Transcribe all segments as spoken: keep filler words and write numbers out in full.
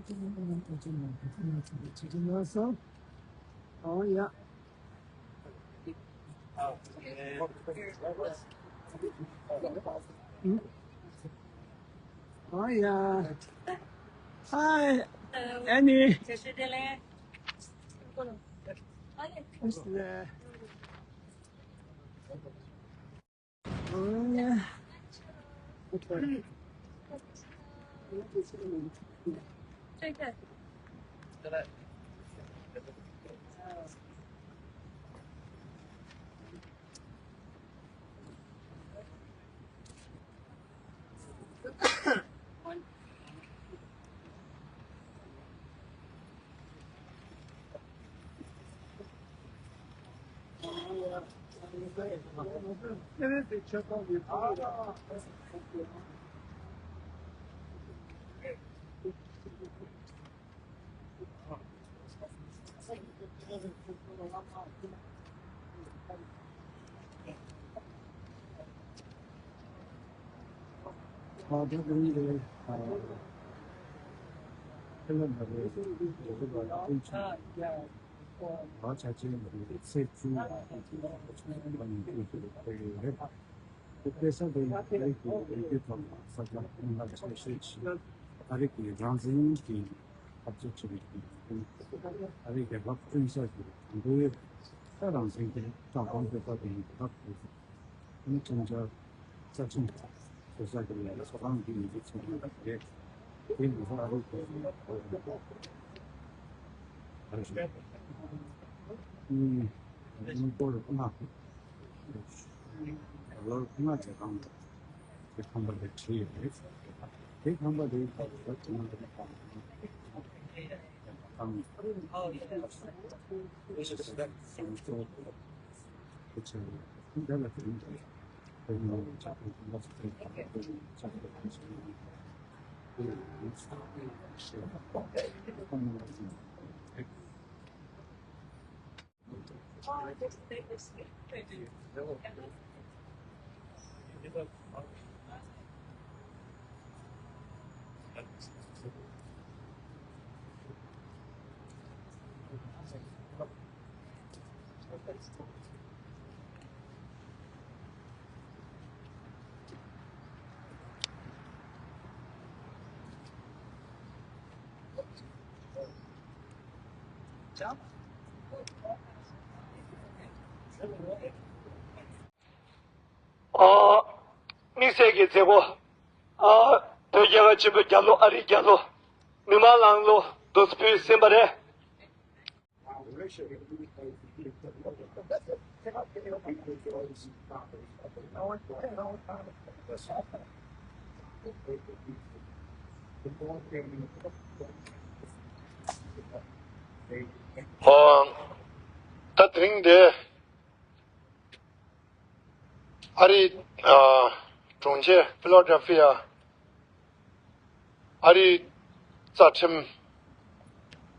Oh, yeah. Oh, yeah. Hi, Annie. Who's there? Oh, yeah. དེ་དཔེ་ཆ་དེ་རིགས་ཀྱི་རིགས་རྒྱུད་ཐོག་ལ་ས་ཆ་ཀུན་ལ་ཆ་ཤས་ཤིག་ཨ་རི་གི་རང་བཙན་གྱི་འཐབ་རྩོད་བྱེད་པའི་ཨ་རི་རྒྱལ་ཁབ་བསྐྲུན་ས་ཀྱི་དང་པོའི་ས་རང་བཙན་གྱི་ལྟ་སྟངས་དེ་དག་གི་རབ་ཏུ་ཨ་ནི་ཁྲིམས་འཆར་རྩ་ཁྲིམས་བཟོ་ས་ཀྱི་ཚོགས་ཁང་གི་མི་ཚོགས་ཆེན་པོ་རེད། དེ་མི་ཚོགས་ཨ་རི་གི་ཨ་རི་ཨ་ནི་སྐོར་ལྔ། ལོར་ལྔ་རྗེས་ཐང་དེ་ཁང་པ་དེ་བྲིས་ཡོད་རེད། དེ་ཁང་པ་དེ་ཁ་ལ་ཁྱིམ་ནང་དུ་བཏང་ཨ། དམིགས་བསལ་གྱི་མཛད་སྒོ། ཨ། བོད་རྒྱལ་ཁབ་ཆེན་པོའི་རྒྱབ་ལོགས་ཨ་རིའི་རྒྱབ་ལོགས་མི་མང་ལང་ལོ་རྡོ་རྩེ་ཕུལ་ཟིན་པ་རེད། ཨོ། ད་དེ་རིང་འདི་ཨ་རིའི་ཨ་གྲོང་ཁྱེར་ཕི་ལ་ཌེལ་ཕི་ཡ། ཨ་རིའི་རྩ་ཁྲིམས།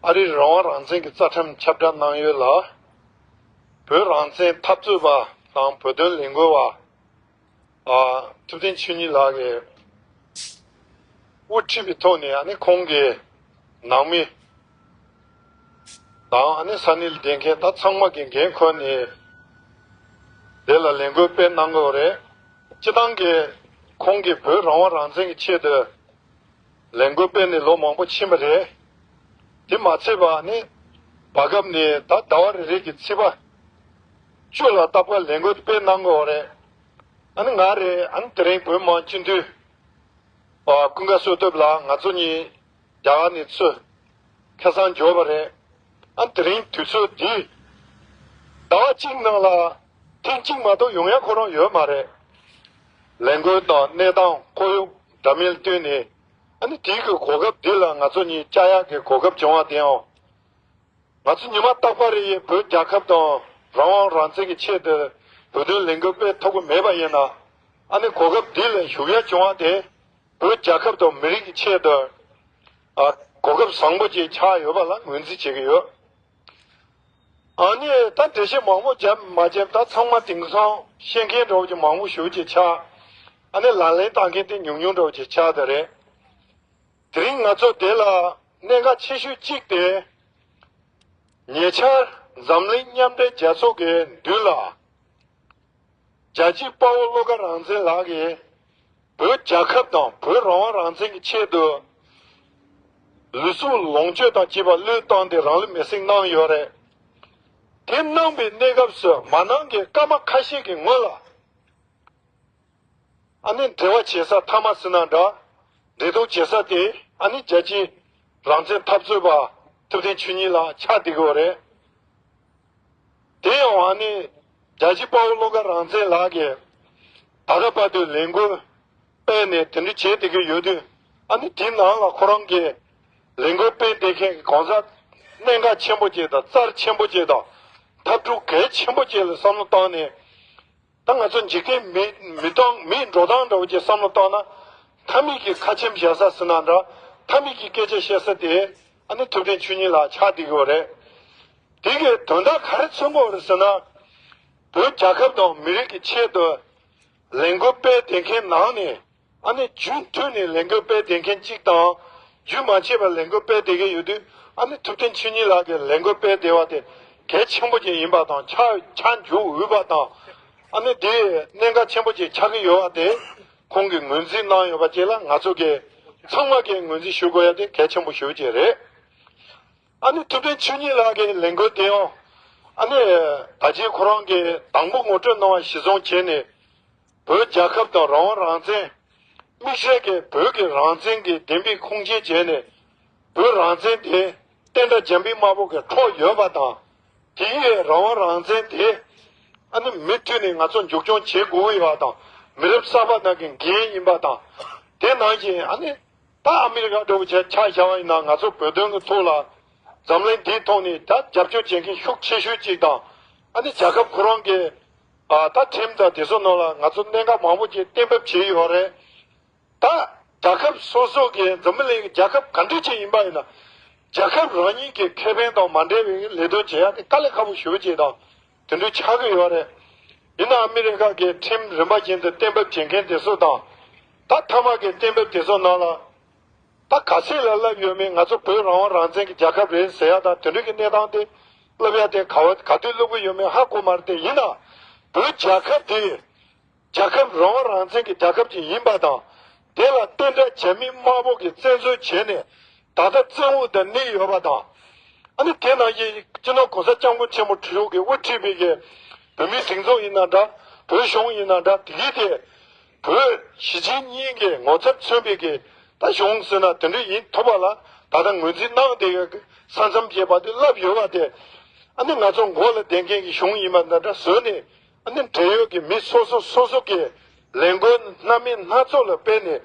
ཨ་རིའི་རང་དབང་རང་བཙན་གྱི་རྩ་ཁྲིམས་ཁྱབ་བསྒྲགས་གནང་ཡུལ་ལ། བོད་རང་བཙན་འཐབ་རྩོད་པ་དང་བོད་དོན་ལས་འགུལ་བ། ཨ། ཐུབ་བསྟན་ཆོས་ཉིད་ལགས་ཀྱིས་དབུ་ཁྲིད་པའི་ཐོག་ནས་ཨ་ནི་ཁོང་གི་ནང་མི་དང་ཨ་ནི་ས་གནས་ལ་བསྡད་མཁན་ད་ཚང་མ་གིས་འགན་འཁུར་ནས་དེ་ལ་ལས་འགུལ་སྤེལ་གནང་དགོས་རེད། སྤྱི་བཏང་གི་ཁོང་གིས་བོད་རང་དབང་རང་བཙན་གྱི་ཆེད་དུ་ལས་འགུལ་སྤེལ་ནས་ལོ་མང་པོ་ཕྱིན་པ་རེད། དེ་མ་ཚད་པ་ནི་བར་སྐབས་ནས་ད་ཟླ་བ་རེ་རེ་གི་ཚེས་པ་བཅུ་ལ་རྟག་པར་ལས་འགུལ་སྤེལ་གནང་དགོས་རེད། ཨ་ནི་ང་རེད། ཨ་ནི་དེ་རིང་བོད་མི་མང་སྤྱི་འཐུས་ཨ་ཀུན་དགའ་བསོད་སྟོབས་ལགས་ང་ཚོ་གཉིས་རྒྱ་གར་ནས་ཚུར་ཁ་སང་འབྱོར་བ་རེད། ཨ་ནི་དེ་རིང་དུས་ཚོད་འདི་ཟླ་བ་གཅིག་ནང་ལ་ཐེངས་གཅིག་མ་གཏོགས་ཡོང་ཡ་ཁོ་རང་ཡོད་མ་རེད། ལས་འགུལ་དང་གནས་སྟངས་ཁོར་ཡུག་འདྲ་མིན་ལ་བསྟུན་ནས། ཨ་ནི་དེའི་གི་གོ་སྐབས་འདི་ལ་ང་ཚོ་གཉིས་བཅར་ཡག་གི་གོ་སྐབས་བྱུང་བ་དེའང་། ང་ཚོ་ཉི་མ་རྟག་པར་རེ་ཡི་བོད་རྒྱལ་ཁབ་དང་རང་དབང་རང་བཙན་གྱི་ཆེད་དུ་བོད་དོན་ལས་འགུལ་སྤེལ་ཐུབ་ཀྱི་མེད་པ་ཡིན་ན། ཨ་ནི་གོ་སྐབས་འདི་ལ་ཞུགས་ཡ་བྱུང་བ་དེ་བོད་རྒྱལ་ཁབ་དང་མི་རིགས་ཀྱི་ཆེད་དུ་ཨ་གོ་སྐབས་བཟང་པོ་ཅིག་ཆགས་ཡོད་པ་ལ་ངོས་འཛིན་བྱེད་ཀྱི་ཡོད། ཨ་ནི་ད་འགྲེལ་བཤད་མང་པོ་བརྒྱབ་མ་བརྒྱབ་ད་ཚང་མ་དེང་སང་ཤེས་མཁན་འདྲ་བོ་ཅིག་མང་པོ་ཞེ་པོ་ཅིག་ཆགས། ཨ་ནི་ལག་ལེན་བསྟར་མཁན་དེ་ཉུང་ཉུང་འདྲ་བོ་ཅིག་ཆགས་བསྡད་རེད། དེ་རིང་ང་ཚོ་དེ་ལ་ གནད་འགག་ཆེ་ཤོས་གཅིག་དེ། ཉེ་ཆར་འཛམ་གླིང་མཉམ་འབྲེལ་རྒྱལ་ཚོགས་ཀྱི་མདུན་ལ། རྒྱལ་གཅེས་དཔའ་བོ་བློ་དགའ་རང་བཙན་ལགས་ཀྱིས་བོད་རྒྱལ་ཁབ་དང་བོད་རང་དབང་རང་བཙན་གྱི་ཆེད་དུ་ལུས་སྲོག་ལོངས་སྤྱོད་དང་བཅས་པ་བློས་བཏང་སྟེ་རང་ལུས་མེར་སྲེག་གནང་ཡོད་རེད། དེ་གནང་པའི་གནས་སྐབས་སུ་མ་གནང་གི་སྐར་མ་ཁ་ཤས་ཀྱི་སྔོན་ལ། ཨ་ནི་འབྲེལ་བ་བྱེད་ས་མཐའ་མ་ཟེར་ན་འདྲ། འབྲེལ་གཏོགས་བྱེད་ས་དེ་ཨ་ནི་རྒྱལ་གཅེས་རང་བཙན་འཐབ་རྩོད་པ་ཐུབ་བསྟན་ཆོས་ཉིད་ལགས་ཆགས་བསྡད་ཀྱི་ཡོད་རེད། དེ་ཡང་ཨ་ནི་རྒྱལ་གཅེས་དཔའ་བོ་བློ་དགའ་རང་བཙན་ལགས་ཀྱིས་ད་ལྟ་བར་དུ་ལས་འགུལ་སྤེལ་ནས་དེ་འདྲ་བྱས་བསྡད་ཀྱི་ཡོད་དུས། ཨ་ནི་དེའི་ནང་ལ་ཁོ་རང་གིས་ལས་འགུལ་སྤེལ་བསྡད་མཁན་གྱི་གང་ཟག་གནད་འགག་ཆེན་པོ་ཅིག་དང་རྩ་ཆེན་པོ་ཅིག་དང་འཐབ་འཁྲུག་གལ་ཆེན་པོ་ཅིག་ལ་བསམ་བློ་བཏང་ནས། ད་ང་ཚོ་འཇིག་རྟེན་མི་མི་སྟོང་མིའི་འགྲོ་སྟངས་འདྲ་བོ་ཅིག་བསམ་བློ་བཏང་ན། མཐའ་མིག་གི་ཁ་ཆེམས་བཞག་ས་ཟེར་ན་འདྲ། མཐའ་མིག་གི་སྐད་ཆ་བཤད་ས་དེ་ཨ་ནི་ཐུབ་བསྟན་ཆོས་ཉིད་ལགས་ཆགས་བསྡད་ཀྱི་ཡོད་རེད། དེ་གའི་དོན་དག་ག་རེ་མཚོན་གྱི་ཡོད་རེད་ཟེར་ན། བོད་རྒྱལ་ཁབ་དང་མི་རིགས་ཀྱི་ཆེད་དུ་ལས་འགུལ་སྤེལ་བསྡད་མཁན་ནང་ནས། ཨ་ནི་རྒྱུན་མཐུད་ནས་ལས་འགུལ་སྤེལ་བསྡད་མཁན་གཅིག་དང་། རྒྱུན་མ་ཆད་པར་ལས་འགུལ་སྤེལ་བསྡད་མཁན་ཡོད་དུས། ཨ་ནི་ཐུབ་བསྟན་ཆོས་ཉིད་ལགས་ཀྱིས་ལས་འགུལ་སྤེལ་བསྡད་པ་དེ་གལ་ཆེན་པོ་ཅིག་ཡིན་པ་དང་། ཆ་ཆ་འཇོག་འོས་པ་དང་། ཨ་ནི་དེ་གནད་འགག་ཆེན་པོ་ཅིག་ཆགས་ཀྱི་ཡོད་པ་དེ་ཁོང་གིས་ངོས་འཛིན་གནང་ཡོད་པ་བཅས་ལ། ང་ཚོ་གིས་ཚང་མ་གིས་ངོས་འཛིན་ཞུ་དགོས་ཡ་དེ་གལ་ཆེན་པོ་ཞེ་པོ་ཅིག་རེད། ཨ་ནི་ཐུབ་བསྟན་ཆོས་ཉིད་ལགས་ཀྱི་ལས་འགུལ་དེ་ཡང་། ཨ་ནི་ད་ཅི་ཁོ་རང་གིས་དང་པོ་ངོ་སྤྲོད་གནང་བ་གཞིར་བཟུང་བྱས་ནས། བོད་རྒྱལ་ཁབ་དང་རང་དབང་རང་བཙན། དམིགས་བསལ་གྱི་བོད་ཀྱི་རང་བཙན་གྱི་བདེན་པའི་ཁུངས་སྐྱེལ་བྱས་ནས། བོད་རང་བཙན་དེ་བསྟན་དགྲ་འཇམ་པའི་དམག་དཔུང་གིས་འཕྲོག་ཡོད་པ་དང་། དེ་ཡི་རང་དབང་རང་བཙན་དེ་ཨ་ནི་མུ་མཐུད་ནས་ང་ཚོ་མཇུག་སྐྱོང་བྱེད་དགོས་ཡོད་པ་དང་། མི་རབས་གསར་པ་རྣམས་ཀྱི་འགན་ཡིན་པ་དང་། དེ་ནང་བཞིན་ཨ་ནི། ད་ཨ་མི་རི་ཀ་འདྲ་བོ་ཆ་ཆ་བཞག་པ་ཡིན་ན། ང་ཚོ་བོད་དོན་གྱི་ཐོག་ལ་འཛམ་གླིང་འདིའི་ཐོག་ནས་ད་རྒྱབ་སྐྱོར་བྱེད་མཁན་ཤུགས་ཆེ་ཤོས་གཅིག་དང་། ཨ་ནི་རྒྱལ་ཁབ་ཁོ་རང་གི་ཨ་ད་ཁྲིམས་དང་དེ་ཚོ་ནང་ལ་ང་ཚོ་གནད་འགག་མང་པོ་ཅིག་གཏན་འབེབས་བྱས་ཡོད་རེད། ད་རྒྱལ་ཁབ་སོ་སོ་གི་འཛམ་བུ་གླིང་གི་རྒྱལ་ཁབ་ག་འདྲ་ཅིག་ཡིན་པ་ཡིན་ན། རྒྱལ་ཁབ་རང་ཉིད་ཀྱི་ཁེ་ཕན་དང་མ་འབྲེལ་བའི་ལས་དོན་བྱེད་ཡ་དེ་དཀའ་ལས་ཁག་པོ་ཞེ་པོ་ཅིག་དང་། དེ་འདྲ་ཆགས་ཀྱི་ཡོད་རེད། ཡིན་ན་ཨ་མི་རི་ཀ་གི་ཁྲིམས་རིམ་པ་བཞིན་དུ་གཏན་འབེབས་བྱེད་མཁན་དེ་ཚོ་དང་། ད་མཐའ་མ་གི་གཏན་འབེབས་དེ་ཚོ་ནང་ལ། ད་ག་ཚད་ལ་ལབ་ཡོད་མེད། ང་ཚོ་བོད་རང་དབང་རང་བཙན་གྱི་རྒྱལ་ཁབ་རེད་ཟེར་ཡ་དང་། དེ་འདྲ་གི་གནས་སྟངས་དེ་ལབ་ཡ་དེ་ག་བ་ག་དུས་ལབ་ཀྱི་ཡོད་མེད་ཧ་གོ་མ་རེད་དེ། ཡིན་ན་བོད་རྒྱལ་ཁབ་དེ་རྒྱལ་ཁབ་རང་དབང་རང་བཙན་གྱི་རྒྱལ་ཁབ་ཅིག་ཡིན་པ་དང་། དེ་ལ་བསྟན་དགྲ་འཇམ་པའི་དམག་དཔུང་གིས་བཙན་འཛུལ་བྱས་ནས་ད་ལྟ་བཙན་འོག་ཏུ་གནས་ཡོད་པ་དང་། ཨ་ནི་དེ་ནང་བཞིན་སྤྱི་ནོར་གོང་ས་སྐྱབས་མགོན་ཆེན་པོ་མཆོག་གིས་དབུ་ཁྲིད་པའི་གི་བོད་མིའི་སྒྲིག་འཛུགས་ཡིན་ན་འདྲ། བོད་གཞུང་ཡིན་ན་འདྲ། དེ་གའི་དེ་བོད་གཞིས་བྱེས་གཉིས་ཀྱི་ངོ་ཚབ་མཚོན་པའི་གི་ད་གཞུང་ཟེར་ན་དེ་འདྲ་ཡིན་ཐུབ་པ་ལ་ད་ལྟ་ངོས་འཛིན་གནང་བསྡད་ཡོད་གི། ས་མཚམས་བཅད་པ་དེ་ལབ་ཡོད་པ་དེ། ཨ་ནི་ང་ཚོ་མགོ་ལ་བསྡད་མཁན་གྱི་གཞུང་ཡིན་པ་འདྲ་འདྲ་བཟོས་ནས། ཨ་ནི་འབྲེལ་ཡོད་ཀྱི་མི་སོ་སོ་སོ་སོ་གི་ལས་འགུལ་སྣ་མིན་སྣ་ཚོགས་ལ་སྤེལ་ནས།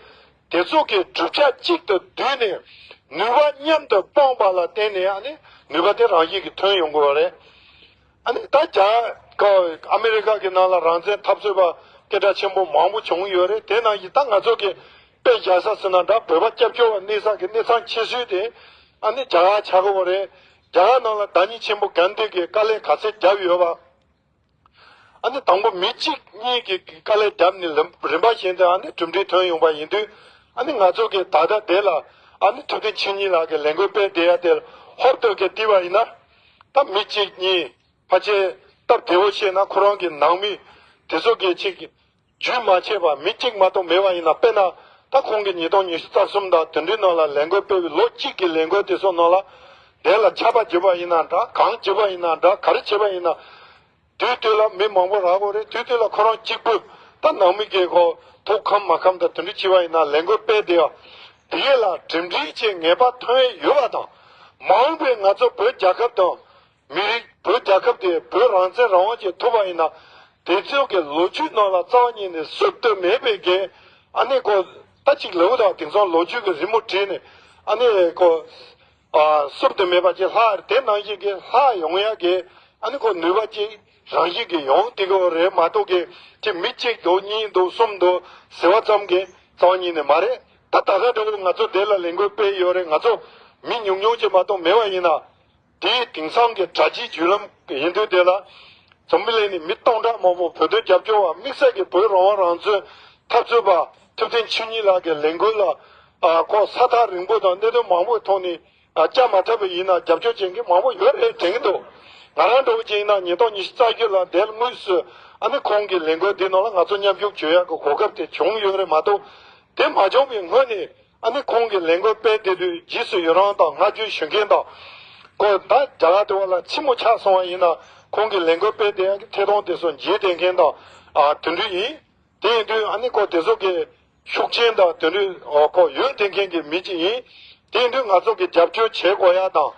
དེ་ཚོ་གི་གྲུབ་ཆ་གཅིག་ཏུ་བསྡུས་ནས་ནུས་པ་མཉམ་དུ་སྤུངས་པ་ལ་བརྟེན་ནས། ཨ་ནི་ནུས་པ་དེ་རང་བཞིན་གྱིས་ཐོན་ཡོང་དགོས་པ་རེད། ཨ་ནི་ད་རྒྱ་གར་ཨ་མི་རི་ཀ་གི་ནང་ལ་རང་བཙན་འཐབ་རྩོད་པ་སྐད་གྲགས་ཆེན་པོ་མང་པོ་བྱུང་ཡོད་རེད། དེ་ནང་བཞིན་ད་ང་ཚོ་གི་དཔེ་བཞག་ས་ཟེར་ན་འདྲ། བོད་པ་སྐྱབས་བཅོལ་བ་གནས་ས་གི་གནས་ཚང་ཆེ་ཤོས་དེ། ཨ་ནི་རྒྱ་གར་ཆགས་ཀྱི་ཡོད་རེད། རྒྱ་གར་ནང་ལ་བདག་ཉིད་ཆེན་པོ་གྷན་དྷི་གིས་དཀའ་ལས་ག་ཚད་བརྒྱབ་ཡོད་པ། ཨ་ནི་དང་པོ་མི་གཅིག་གཉིས་ཀྱིས་དཀའ་ལས་བརྒྱབ་ནས་ལམ་རིམ་པ་བཞིན་དུ་ཨ་ནི་གྲུབ་འབྲས་ཐོན་ཡོང་པ་ཡིན་དུས། ཨ་ནི་ང་ཚོ་གིས་ད་ལྟ་དེ་ལ་ཨ་ནི་ཐུབ་བསྟན་ཆོས་ཉིད་ལགས་ཀྱིས་ལས་འགུལ་སྤེལ་བསྡད་ཡ་དེ་ཧོབ་ཏེ་གི་བལྟས་པ་ཡིན་ན། ད་མི་གཅིག་གཉིས་ཕལ་ཆེར་སྟབས་བདེ་བོ་བཤད་ན་ཁོ་རང་གི་ནང་མི་དེ་ཚོ་གི་ཅིག་རྒྱུན་མ་ཆད་པ་མི་གཅིག་མ་གཏོགས་མེད་པ་ཡིན་ན། དཔེར་ན་ད་ཁོང་གིས་ཉིས་སྟོང་ཉི་ཤུ་རྩ་གསུམ་དང་དེ་འདྲའི་ནང་ལ་ལས་འགུལ་སྤེལ་བའི་ལོ་གཅིག་གི་ལས་འགུལ་དེ་ཚོ་ནང་ལ། དེ་ལ་ཆར་པ་བརྒྱབ་པ་ཡིན་ན་འདྲ། གངས་བརྒྱབ་པ་ཡིན་ན་འདྲ། ག་རེ་བྱས་པ་ཡིན་ན། དུས་དུས་ལ་མི་མང་པོ་རག་གི་རེད། དུས་དུས་ལ་ཁོ་རང་གཅིག་པུ་ད་ནང་མི་གི་ཁོ་ཐུགས་ཁམས་མ་ཁམས་དང་དེ་འདྲ་བྱས་པ་ཡིན་ན། ལས་འགུལ་སྤེལ་བསྡད་ཡ་དེ་ལ་གྲུབ་འབྲས་ཅིག་ངེས་པར་ཐོན་ཡོད་པ་དང་། མ་འོངས་པའི་ང་ཚོ་བོད་རྒྱལ་ཁབ་དང་མི་རིགས། བོད་རྒྱལ་ཁབ་དེ་བོད་རང་བཙན་རང་དབང་ཅིག་ཐོབ་པ་ཡིན་ན། དེ་ཚོ་གི་ལོ་རྒྱུས་ནང་ལ་རྩ་བ་ཉིད་ནས་བསུབ་ཏུ་མེད་པའི་གི། ཨ་ནི་ཁོ་ད་ཅིག་ལབ་དང་། དེང་སང་ལོ་རྒྱུས་ཀྱི་རི་མོ་བྲིས་ནས། ཨ་ནི་ཁོ་ཨ་བསུབ་ཏུ་མེད་པ་ཅིག་ལྷག་དེ་ནང་བཞིན་གྱི་ལྷག་ཡོང་ཡ་གི། ཨ་ནི་ཁོ་ནུས་པ་ཅིག་རང་བཞིན་གྱིས་ཡོང་བསྡད་ཀྱི་ཡོད་རེད་མ་གཏོགས་གི། དེ་མི་གཅིག་འདུག་གཉིས་འདུག་གསུམ་འདུག་ཟེར་བ་ཙམ་གྱིས་རྩ་བ་ཉིད་ནས་མ་རེད། ད་ད་ལྟ་འདྲ་བོ་ང་ཚོ་དེ་ལ་ལས་འགུལ་སྤེལ་ཡོད་རེད། ང་ཚོ་མི་ཉུང་ཉུང་ཅིག་མ་གཏོགས་མེད་པ་ཡིན་ན། དེའི་དེང་སང་གི་དྲ་རྒྱའི་བརྒྱུད་ལམ་ཡིན་དུས་དེ་ལ། འཛམ་བུ་གླིང་ནས་མི་སྟོང་ཕྲག་མང་པོ་བོད་དོན་རྒྱབ་སྐྱོར་བ། དམིགས་བསལ་གྱི་བོད་རང་དབང་རང་བཙན་འཐབ་རྩོད་པ་ཐུབ་བསྟན་ཆོས་ཉིད་ལགས་ཀྱི་ལས་འགུལ་ལ། ཨ་ཁོ་ས་ཐག་རིང་པོ་དང་གནད་དོན་མང་པོའི་ཐོག་ནས་ བཅའ་མ་ཐུབ་པ་ཡིན་ན་རྒྱབ་སྐྱོར་བྱེད་མཁན་མང་པོ་ཡོད་རེད་དྲན་གྱི་འདུག་ང་རང་འདྲ་བོ་ཅིག་ཡིན་ན་ཉིས་སྟོང་ཉི་ཤུ་རྩ་བརྒྱད་ལ་འདིར་དངོས་སུ་ཨ་ནི་ཁོང་གི་ལས་འགུལ་འདི་ནང་ལ་ང་ཚོ་མཉམ་ཞུགས་བྱེད་ཡག་གི་གོ་སྐབས་དེ་བྱུང་ཡོད་རེད་མ་གཏོགས། དེ་མ་བྱུང་བའི་སྔོན་ནས་ཨ་ནི་ཁོང་གི་ལས་འགུལ་སྤེལ་བསྡད་དུས་རྗེས་སུ་ཡི་རང་དང་བསྔགས་བརྗོད་ཞུ་མཁན་དང་། ཁོ་ད་རྒྱ་གར་དེ་བ་ལ་ཕྱི་མོ་ཆགས་སོང་བ་ཡིན་ན་ཁོང་གི་ལས་འགུལ་སྤེལ་བསྡད་ཡག་གི་ཐད་གཏོང་དེ་ཚོ་མཇལ་བསྡད་མཁན་དང་ཨ་དེ་འདྲ་ཡིན། དེ་ཡིན་དུས་ཨ་ནི་ཁོ་དེ་ཚོ་གི་ཤུགས་རྐྱེན་དང་དེ་འདྲའི་ཨོ་ཁོ་ཡོད་བསྡད་མཁན་གྱི་མི་གཅིག་ཡིན། དེ་ཡིན་དུས་ང་ཚོ་གི་རྒྱབ་སྐྱོར་བྱེད་དགོས་ཡ་དང་།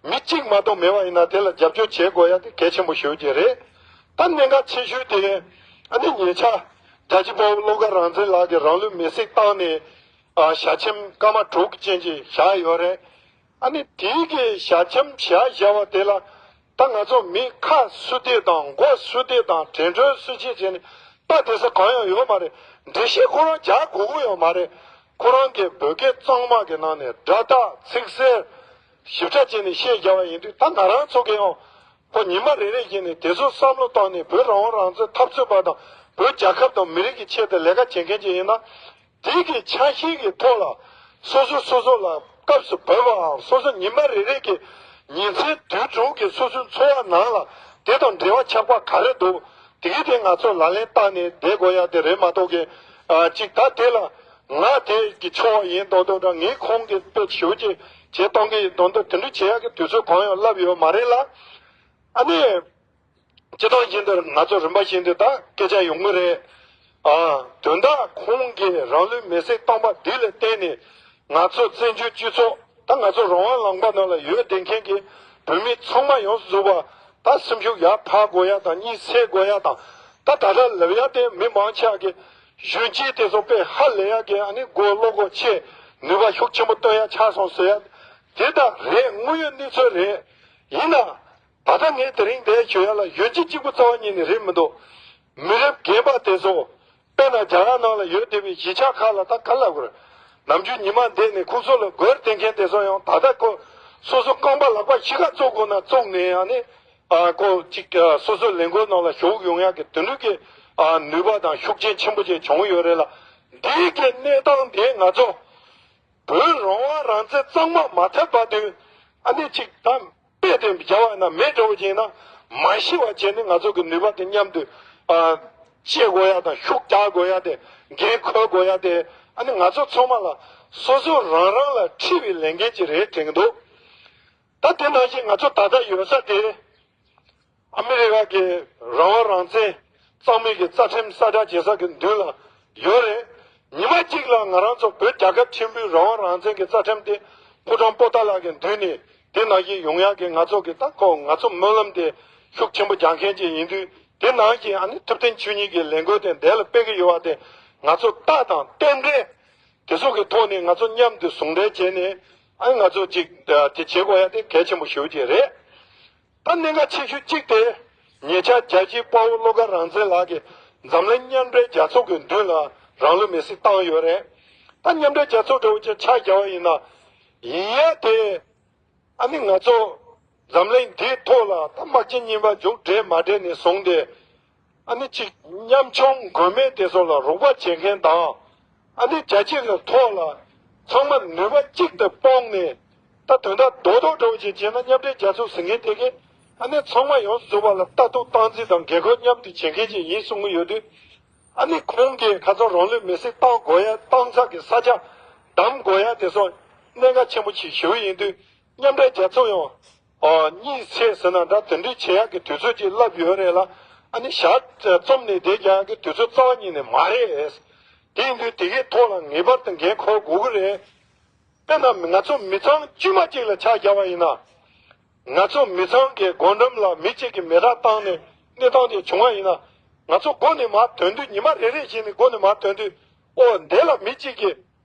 མི་གཅིག་མ་གཏོགས་མེད་པ་ཡིན་ན་དེ་ལ་རྒྱབ་སྐྱོར་བྱེད་དགོས་ཡ་དེ་གལ་ཆེན་པོ་ཞེ་པོ་ཅིག་རེད། ད་གནད་འགག་ཆེ་ཤོས་དེ་ཨ་ནི་ཉེ་ཆར་རྒྱལ་གཅེས་དཔའ་བོ་བློ་དགའ་རང་བཙན་ལགས་ཀྱིས་རང་ལུས་མེར་སྲེག་བཏང་ནས་ཨ་ཞལ་ཆེམས་སྐར་མ་དྲུག་ཅན་ཅིག་བཞག་ཡོད་རེད། ཨ་ནི་དེའི་གི་ཞལ་ཆེམས་བཞག་བཞག་པ་དེ་ལ་ད་ང་ཚོ་མི་ཁ་བསུ་དེ་དང་མགོ་བསུ་དེ་དང་དྲན་འཁྲུལ་བསུ་ཆེད་བྱས་ནས་ད་དེ་ཚོ་གང་ཡང་ཡོད་མ་རེད། འགྲེལ་བཤད་ཁོ་རང་རྒྱག་དགོས་ཀྱི་ཡོད་མ་རེད། ཁོ་རང་གི་བོད་སྐད་གཙང་མ་གི་ནང་ནས་སྒྲ་དག་ཚིག་གསལ་ཞིབ་ཕྲ་བྱས་ནས་བཤད་བཞག་པ་ཡིན་དུས་ད་ང་རང་ཚོ་གི་ཡང་ཁོ་ཉི་མ་རེ་རེ་བཞིན་ནས་དེ་ཚོ་བསམ་བློ་བཏང་ནས་བོད་རང་དབང་རང་བཙན་འཐབ་རྩོད་པ་དང་བོད་རྒྱལ་ཁབ་དང་མི་རིགས་ཀྱི་ཆེད་དུ་ལས་ཀ་བྱེད་མཁན་ཅིག་ཡིན་ན། དེ་གི་ཆ་ཤས་ཀྱི་ཐོག་ལ་སོ་སོ་སོ་སོ་ལ་སྐབས་སུ་བབས་པའམ་སོ་སོ་ཉི་མ་རེ་རེ་གི་ཉིན་མཚན་དུས་དྲུག་གི་སོ་སོའི་འཚོ་བ་ནང་ལ་དེ་དང་འབྲེལ་བ་ཆགས་པ་ག་རེ་འདུག་དེ་གི་དེ་ང་ཚོ་ལག་ལེན་བསྟར་ནས་བསྡད་དགོས་ཡ་དེ་རེད་མ་གཏོགས་གི་ཨ་ཅིག་ད་དེ་ལ་ང་དེ་གི་ཕྱོགས་ཡིན་མདོག་མདོག་འདྲ་ངས་ཁོང་གི་དཔེ་ཞུ་ཅིག་བྱེད་གཏོང་གི་ཡིན་མདོག་མདོག་དེ་འདྲ་བྱེད་ཡ་གི་དུས་ཚོད་གང་ཡང་ལབ་ཡོད་མ་རེད་ལ། ཨ་ནི། སྤྱིར་བཏང་བཞིན་དུ་ང་ཚོ་རིམ་པ་བཞིན་དུ་ད་སྐད་ཆ་ཡོང་གི་རེད། ཨ། དོན་དག་ཁོང་གིས་རང་ལུས་མེར་སྲེག་བཏང་པ་འདི་ལ་བརྟེན་ནས་ང་ཚོ་བཙན་བྱོལ་སྤྱི་ཚོགས་ད་ང་ཚོ་རང་དབང་ལུང་པ་ནང་ལ་ཡོད་བསྡད་མཁན་གྱི་བོད་མི་ཚང་མ་ཡོངས་སུ་རྫོགས་པ་ད་སེམས་ཤུགས་ཡར་འཕར་དགོས་ཡ་དང་གཉིད་སད་དགོས་ཡ་དང་ད་ད་ལྟ་ལབ་ཡ་དེ་མི་མང་ཆེ་བ་གི་གཞོན་སྐྱེས་དེ་ཚོ་དཔེ་ཧ་ལས་ཡ་གི་ཨ་ནི་མགོ་བློ་ཁོག་ཆེ་ནུས་པ་ཤུགས་ཆེན་པོ་བཏོན་ཡ་ཆགས་སོང་ཟེར་ཡ་དེ་ད་རེད། དངོས་ཡོད་གནས་ཚུལ་རེད། ཡིན་ན། ད་ལྟ་ངས་དེ་རིང་འདིར་ཞུ་ཡ་ལ་གཞོན་སྐྱེས་གཅིག་པུ་རྩ་བ་ཉིད་ནས་རེད་མི་འདུག་མི་རབས་རྒན་པ་དེ་ཚོ། དཔེར་ན་རྒྱ་གར་ནང་ལ་ཡོད་བསྡད་པའི་གཞིས་ཆགས་ཁག་ལ་ད་ག་ལབ་དགོས་རེད། ནམ་རྒྱུན་ཉི་མ་འདས་ནས་ཁོ་ཚོ་ལ་སྒོར་བསྟན་མཁན་དེ་ཚོ་ཡང་ད་ལྟ་ཁོ་སོ་སོ་རྐང་པ་ལག་པ་གཞིས་ཀ་བཙུགས་དགོས་ན་བཙུགས་ནས་ཡང་ནི། ཨ་ཁོ་གཅིག་ཨ་སོ་སོའི་ལས་འགུལ་ནང་ལ་ཞུགས་ཡོང་ཡག་གི་དེ་འདྲ་གི་ཨ་ནུས་པ་དང་ཤུགས་རྐྱེན་ཆེན་པོ་ཅིག་བྱུང་ཡོད་རེད་ལ། འདིའི་གི་གནས་སྟངས་དེ་ང་ཚོ། བོད་རང་དབང་རང་བཙན་གཙང་མ་མ་ཐེབས་བར་དུ་ཨ་ནི་གཅིག་དམ་དཔེ་དེ་བྱ་བ་ན་མེད་འགྲོ་བ་ཅིག་ན་མ་ཤི་བ་བྱས་ནས་ང་ཚོ་གི་ནུས་པ་དེ་མཉམ་དུ་ཨ་བཅད་དགོས་ཡ་དང་ཤུགས་རྒྱག་དགོས་ཡ་དེ་འགན་འཁུར་དགོས་ཡ་དེ་ཨ་ནི་ང་ཚོ་ཚང་མ་ལ་སོ་སོ་རང་རང་ལ་འཁྲི་བའི་ལས་འགན་ཅིག་རེད་དྲན་གྱི་འདུག་ད་དེ་ནང་བཞིན་ང་ཚོ་ད་ལྟ་ཡོད་ས་དེ། ཨ་མི་རི་ཀ་གི་རང་དབང་རང་བཙན་གཙང་མའི་གི་རྩ་ཁྲིམས་གསལ་བསྒྲགས་བྱེད་ས་གི་མདུན་ལ་ཡོད་རེད། ཉི་མ་གཅིག་ལ་ང་རང་ཚོ་བོད་རྒྱལ་ཁབ་ཆེན་པོའི་རང་དབང་རང་བཙན་གི་རྩ་ཁྲིམས་དེ་ཕོ་བྲང་པོ་ཏཱ་ལ་གི་མདུན་ནས་དེ་ནང་བཞིན་ཡོང་ཡག་གི་ང་ཚོ་གི་ད་ཁོ་ང་ཚོ་སྨོན་ལམ་དེ་ཤུགས་ཆེན་པོ་རྒྱག་མཁན་ཅིག་ཡིན་དུས་དེ་ནང་བཞིན་ཨ་ནི་ཐུབ་བསྟན་ཆོས་ཉིད་ཀྱི་ལས་འགུལ་དེ་འདས་ལ་སྤེལ་གི་ཡོད་པ་དེ་ང་ཚོ་རྟགས་དང་རྟེན་འབྲེལ་དེ་ཚོ་གི་ཐོག་ནས་ང་ཚོ་མཉམ་དུ་ཟུང་འབྲེལ་བྱས་ནས་ཨ་ནི་ང་ཚོ་ཅིག་དེ་བྱེད་དགོས་ཡ་དེ་གལ་ཆེན་པོ་ཞེ་པོ་ཅིག་རེད། ད་གནད་འགག་ཆེ་ཤོས་གཅིག་དེ། ཉེ་ཆར་རྒྱལ་གཅེས་དཔའ་བོ་བློ་དགའ་རང་བཙན་ལགས་ཀྱིས་འཛམ་གླིང་མཉམ་འབྲེལ་རྒྱལ་ཚོགས་ཀྱི་མདུན་ལ་རང་ལུས་མེར་སྲེག་བཏང་ཡོད་རེད། ད་མཉམ་འབྲེལ་རྒྱལ་ཚོགས་འདྲ་བོ་ཅིག་ཆ་བཞག་པ་ཡིན་ན། ཡིན་ཡ་དེ། ཨ་ནི་ང་ཚོ་འཛམ་གླིང་འདིའི་ཐོག་ལ་ད་དམག་ཆེན་གཉིས་པ་མཇུག་བསྒྲིལ་མ་བསྒྲིལ་ནས་བཟུང་སྟེ། ཨ་ནི་གཅིག་ཉམ་ཆུང་མགོན་མེད་དེ་ཚོ་ལ་རོགས་པ་བྱེད་མཁན་དང་། ཨ་ནི་རྒྱལ་སྤྱི་གི་ཐོག་ལ་ཚང་མ་ནུས་པ་གཅིག་ཏུ་སྤུངས་ནས་ད་དོན་དག་རྡོག་རྡོག་འདྲ་བོ་ཅིག་བྱས་ན་མཉམ་འབྲེལ་རྒྱལ་ཚོགས་ཟེར་མཁན་དེ་གས་ཨ་ནི་ཚང་མ་ཡོངས་སུ་རྫོགས་པ་ལ་ལྟ་རྟོག་སྟངས་འཛིན་དང་འགན་ཁུར་མཉམ་དུ་བྱེད་མཁན་ཅིག་ཡིན་གསུང་གི་ཡོད་དུས། ཨ་ནི་ཁོང་གིས་ཁ་སང་རང་ལུས་མེར་སྲེག་བཏང་དགོས་ཡ་བཏང་ས་གི་ས་ཆ་བདམས་དགོས་ཡ་དེ་ཚོ་གནད་འགག་ཆེན་པོ་ཞིག་ཞུ་གི་ཡིན་དུས། མཉམ་འབྲེལ་རྒྱལ་ཚོགས་ཡང་། ཨ། གཉིད་སད་ཟེར་ན་འདྲ་དེ་འདྲའི་བྱེད་ཡག་གི་དུས་ཚོད་ཅིག་ལབ་ཡོད་རེད་ལ། ཨ་ནི་ཞག་རྩོམ་ནས་བསྡད་རྒྱག་ཡག་གི་དུས་ཚོད་རྩ་བ་ཉིད་ནས་མ་རེད། དེ་ཡིན་དུས་དེ་གའི་ཐོག་ལ་ངེས་པར་དུ་འགན་འཁུར་དགོས་ཀྱི་རེད། དཔེར་ན་ང་ཚོ་མི་ཚང་དཀྱུས་མ་གཅིག་ལ་ཆ་བཞག་པ་ཡིན་ན། ང་ཚོ་མི་ཚང་གི་སྒོ་འགྲམ་ལ་མི་གཅིག་གིས་མེ་སྟག་བཏང་ནས་གནས་སྟངས་དེ་བྱུང་བ་ཡིན་ན། ང་ཚོ་སྒོ་ནས་མར་ཐོན་དུས་ཉི་མ་རེ་རེ་བཞིན་ནས་སྒོ་ནས་མར་ཐོན་དུས་ཨོ་འདི་ལ་མི་གཅིག་གིས།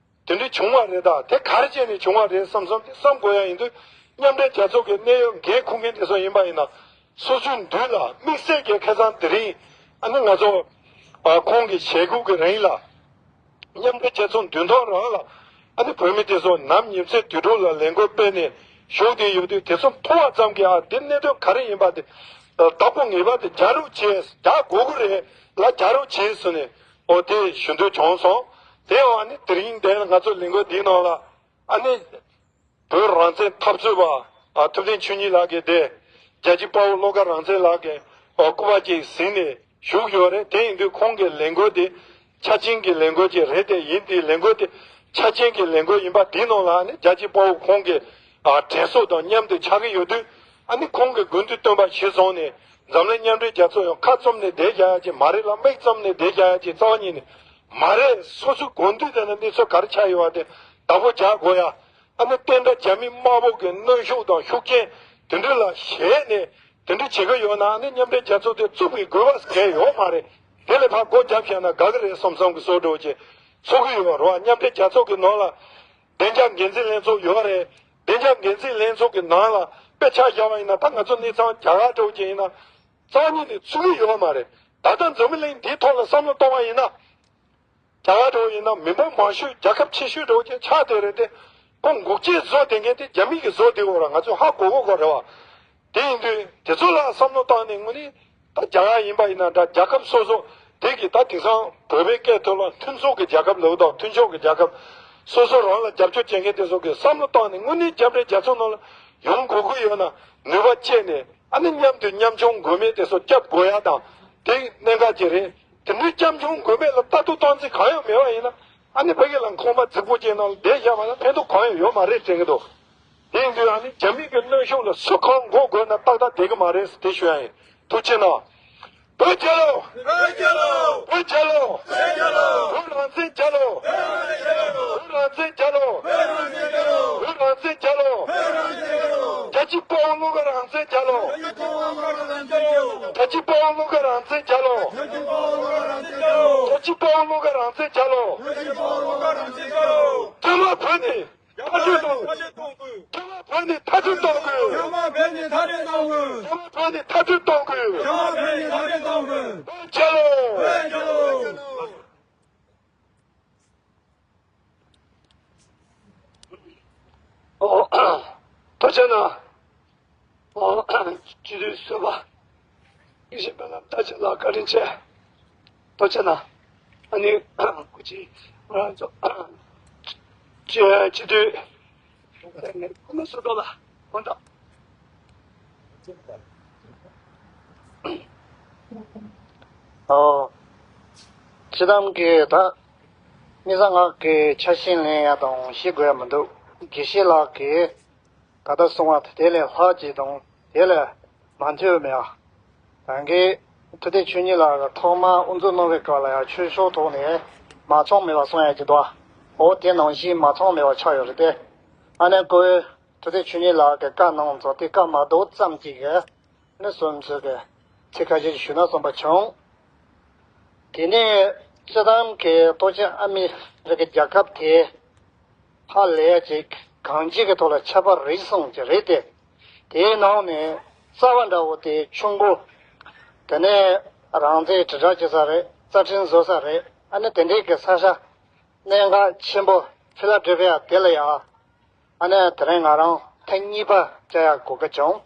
དེ་འདྲ་བྱུང་བ་རེད་ད། དེ་ག་རེ་བྱས་ནས་བྱུང་བ་རེད་བསམ་བསམ་དེ་བསམ་དགོས་ཡ་ཡིན་དུས། མཉམ་འབྲེལ་རྒྱལ་ཚོགས་ཀྱི་གནད་ཡོད་འགན་འཁུར་མཁན་དེ་ཚོ་ཡིན་པ་ཡིན་ན། སོ་སོའི་མདུན་ལ་དམིགས་བསལ་གྱི་ཁ་སང་དེ་རིང་ཨ་ནི་ང་ཚོ་ཨ་ཁོང་གི་ཞལ་སྒོ་གི་རིང་ལ། མཉམ་འབྲེལ་རྒྱལ་ཚོགས་མདུན་ཐང་རང་ལ་ཨ་ནི་བོད་མི་དེ་ཚོ་ནམ་ཉིན་མཚན་དུས་དྲུག་ལ་ལས་འགུལ་སྤེལ་ནས་བཞུགས་བསྡད་ཡོད་དུས། དེ་ཚོ་མཐོང་བ་ཙམ་གྱིས་ཨ་འདི་གནད་དོན་ག་རེ་ཡིན་པ་དེ་བདག་པོ་ངེས་པ་དེ་རྒྱག་རོགས་བྱས། རྒྱག་དགོས་ཀྱི་རེད་ལ་རྒྱག་རོགས་བྱས་ཟེར་ནས་ཨོ་དེ་ཞུ་འདོད་བྱུང་སོང་། དེ་ཡང་ཨ་ནི་དེ་རིང་འདིར་ང་ཚོ་ལས་འགུལ་འདིའི་ནང་ལ་ཨ་ནི། བོད་རང་བཙན་འཐབ་རྩོད་པ་ཨ་ཐུབ་བསྟན་ཆོས་ཉིད་ལགས་ཀྱིས་དེ་རྒྱལ་གཅེས་དཔའ་བོ་བློ་དགའ་རང་བཙན་ལགས་ཀྱི་ཨ་སྐུ་པར་ཅིག་ཟིན་ནས་བཞུགས་ཡོད་རེད། དེ་ཡིན་དུས་ཁོང་གི་ལས་འགུལ་དེ་ཆ་རྐྱེན་གྱི་ལས་འགུལ་ཅིག་རེད། དེ་ཡིན་དེ་ལས་འགུལ་དེ་ཆ་རྐྱེན་གྱི་ལས་འགུལ་ཡིན་པ་དེའི་ནང་ལ་ནི་རྒྱལ་གཅེས་དཔའ་བོ་ཁོང་གི་ཨ་དྲན་གསོ་དང་མཉམ་དུ་ཆགས་ཀྱི་ཡོད་དུས། ཨ་ནི་ཁོང་གི་དགོས་འདུན་བཏོན་པ་གཞིར་བཟུང་ནས་འཛམ་གླིང་མཉམ་འབྲེལ་རྒྱལ་ཚོགས་ཡང་ཁ་བཙུམ་ནས་བསྡད་རྒྱག་ཡ་ཅིག་མ་རེད་ལ། མིག་བཙུམ་ནས་བསྡད་རྒྱག་ཡ་ཅིག་རྩ་བ་ཉིད་ནས་མ་རེད། སོ་སོའི་དགོས་འདུན་དེ་ནི་གནས་ཚུལ་ག་རེ་ཆགས་ཡོད་པ་དེ་བདག་པོ་རྒྱག་དགོས་ཡ། ཨ་ནི་བསྟན་དགྲ་རྒྱ་མི་དམར་པོ་གི་གནོན་ཤུགས་དང་ཤུགས་རྐྱེན་དེ་འདྲ་ལ་ཞེད་ནས་དེ་འདྲ་བྱེད་ཀྱི་ཡོད་ན། ཨ་ནི་མཉམ་འབྲེལ་རྒྱལ་ཚོགས་དེ་བཙུགས་པའི་དགོས་པ་གང་ཡང་ཡོད་མ་རེད། དེ་ལས་ཕར་སྒོ་བརྒྱབ་བཞག་ན་དགའ་གི་རེད་བསམ་བསམ་གྱི་བཟོ་འདྲ་བོ་ཅིག་ཚོར་གི་ཡོད་རེད་བ། མཉམ་འབྲེལ་རྒྱལ་ཚོགས་ཀྱི་ནང་ལ་བདེ་འཇགས་འགན་འཛིན་ལྷན་ཚོགས་ཡོད་རེད། བདེ་འཇགས་འགན་འཛིན་ལྷན་ཚོགས་ཀྱི་ནང་ལ་དཔེ་ཆ་བཞག་པ་ཡིན་ན། ད་ང་ཚོ་གནས་ཚང་རྒྱ་གར་འདྲ་བོ་ཅིག་ཡིན་ན་རྩ་བ་ཉིད་ནས་ཚུད་ཀྱི་ཡོད་མ་རེད། ད་ལྟ་འཛམ་བུ་གླིང་འདིའི་ཐོག་ལ་བསམ་བློ་གཏོང་བ་ཡིན་ན། རྒྱ་གར་འདྲ་བོ་ཡིན་ན་མི་འབོར་མང་ཤོས་རྒྱལ་ཁབ་ཆེ་ཤོས་འདྲ་བོ་ཅིག་ཆགས་བསྡད་རེད་དེ། ཁོང་འགུག་བྱེད་བཟོ་བསྡད་མཁན་དེ་རྒྱ་མི་གིས་བཟོ་བསྡད་ཡོད་ར། ང་ཚོས་ཧ་གོ་གོ་གོ་རེད་བ། དེ་ཡིན་དུས་དེ་ཚོ་ལ་བསམ་བློ་བཏང་ནས་དངོས་གནས་ད་རྒྱ་གར་ཡིན་པ་ཡིན་ན་འདྲ། རྒྱལ་ཁབ་སོ་སོ་དེ་གིས་ད་དེང་སང་བོད་པའི་སྐད་ཐོག་ལ་མཐུན་ཚོགས་ཀྱི་རྒྱལ་ཁབ་ལབ་དང་། མཐུན་ཕྱོགས་ཀྱི་རྒྱལ་ཁབ། སོ་སོ་རང་ལ་རྒྱབ་སྐྱོར་བྱེད་མཁན་དེ་ཚོ་གིས་བསམ་བློ་བཏང་ནས་དངོས་གནས་མཉམ་འབྲེལ་རྒྱལ་ཚོགས་ནང་ལ་ཡོང་དགོས་ཀྱི་ཡོད་ན། ནུས་པ་སྤྱད་ནས་ཨ་ནི་མཉམ་དུ་ཉམ་ཆུང་དགོས་མེད་དེ་ཚོ་སྐྱབས་དགོས་ཡ་དང་དེ་གནད་འགག་ཅིག་རེད། དེ་འདྲའི་ཉམ་ཆུང་དགོས་མེད་ལ་ལྟ་རྟོག་གཏོང་རྩིས་གང་ཡང་མེད་པ་ཡིན་ན། ཨ་ནི་ཕ་གི་ལ་ཁང་པ་རྫིག་པོ་ཅིག་ནང་ལ་བསྡད་བཞག་པ་ལ་ཕན་ཐོགས་གང་ཡང་ཡོད་མ་རེད་དྲན་གྱི་འདུག་དེ་ཡིན་དུས་ཨ་ནི་རྒྱ་མི་གི་གནོན་ཤུགས་ལ་སུ་གང་མགོ་སྒུར་ན་ཏག་ཏག་བསྡད་ཀྱི་མ་རེད་ཟེར་དེ་ཞུ་ཡ་ཡིན། ཐུགས་རྗེ་གནང་། བོད་རྒྱལ་ལོ། བོད་རྒྱལ་ལོ། བོད་རྒྱལ་ལོ། བོད་རང་བཙན་རྒྱལ་ལོ། བོད་རང་བཙན་རྒྱལ་ལོ། བོད་རང་བཙན་རྒྱལ་ལོ། རྒྱལ་གཅེས་དཔའ་བོ་བློ་དགའ་རང་བཙན་རྒྱལ་ལོ། རྒྱལ་གཅེས་དཔའ་བོ་བློ་དགའ་རང་བཙན་རྒྱལ་ལོ། རྒྱལ་གཅེས་དཔའ་བོ་བློ་དགའ་རང་བཙན་རྒྱལ་ལོ། ཐུན་མོང་བོད་ནས་མཐར་སྐྲོད་གཏོང་དགོས། ཐུན་མོང་བོད་ནས་མཐར་སྐྲོད་གཏོང་དགོས། ཐུན་མོང་བོད་ནས་མཐར་སྐྲོད་གཏོང་དགོས། ཐུན་མོང་བོད་ནས་མཐར་སྐྲོད་གཏོང་དགོས། ཐུན་མོང་བོད་ནས་མཐར་སྐྲོད་གཏོང་དགོས། བོད་རྒྱལ་ལོ། བོད་རྒྱལ་ལོ། ཨོ། ཐུགས་རྗེ་གནང་། ཨོ། སྤྱི་འཐུས་གསུམ་པ། དགེ་བཤེས་དཔོན་སློབ་བདག་ཆེན་ལགས་བཀའ་དྲིན་ཆེ། ཐུགས་རྗེ་གནང་། ཨ་ནི་སྐུ་མཁྱེན་ང་རང་ཚོ་སྤྱི་སྤྱི་འཐུས་སྐུ་ངོ་ཟུར་པ་ལགས་དགོངས་དག་ཨོ། སྤྱི་བཏང་གི་ད་དམིགས་བསལ་ང་གི་ཆ་ཤས་ལེན་ཡ་དང་ཞུ་དགོས་ཡ་མི་འདུག་དགེ་བཤེས་ལགས་ཀྱིས་ད་ལྟ་གསུངས་པ་དེ་ལས་ལྷག་ཅིག་དང་དེ་ལས་མ་འཐུས་མེད་པ། ད་གིན་ཐུབ་བསྟན་ཆོས་ཉིད་ལགས་ཀྱིས་ཐོག་མར་དབུ་འཛུགས་གནང་བའི་སྐབས་ལ་ཡང་ཆོས་ཕྱོགས་ཐོག་ནས་མ་ཚང་མེད་པ་གསུང་ཡ་ཅིག་འདུག་ཨོ་དེ་ནང་བཞིན་མ་ཚང་མེད་པ་ཆགས་ཡོད་རེད་དེ། ཨ་ནི་ཁོས་ཐུབ་བསྟན་ཆོས་ཉིད་ལགས་ཀྱིས་བཀའ་གནང་ཚོ་དེ་བཀའ་མ་ལྡོག་ཙམ་ཅིག་གིས་ནི་སོ་སོའི་གི་ཚིག་ཁ་ཤས་ཞུས་ན་བསམ་པ་བྱུང་། དེ་ནས་སྤྱི་བཏང་གི་ལྟོ་ཆས་ཨ་མི་རི་ཀའི་རྒྱལ་ཁབ་དེ་ཧ་ལས་ཅིག་གང་ཅིའི་གི་ཐོག་ལ་ཁྱད་པར་རེ་ཟུང་ཅིག་རེད་དེ། དེའི་ནང་ནས་རྩ་བ་འདྲ་བོ་དེ་ཆུ་མགོ། དེ་ནས་རང་བཙན་དྲིལ་བསྒྲགས་བྱེད་ས་རེད། རྩ་ཁྲིམས་བཟོ་ས་རེད། ཨ་ནི་དེ་འདྲའི་གི་ས་ཆ་གནད་འགག་ཆེན་པོ་ཕི་ལ་ཌེལ་ཕི་ཡ་དེ་ལ་ཡ། ཨ་ནི་དེ་རིང་ང་རང་ཐེངས་གཉིས་པ་བཅར་ཡག་གོ་སྐབས་བྱུང་།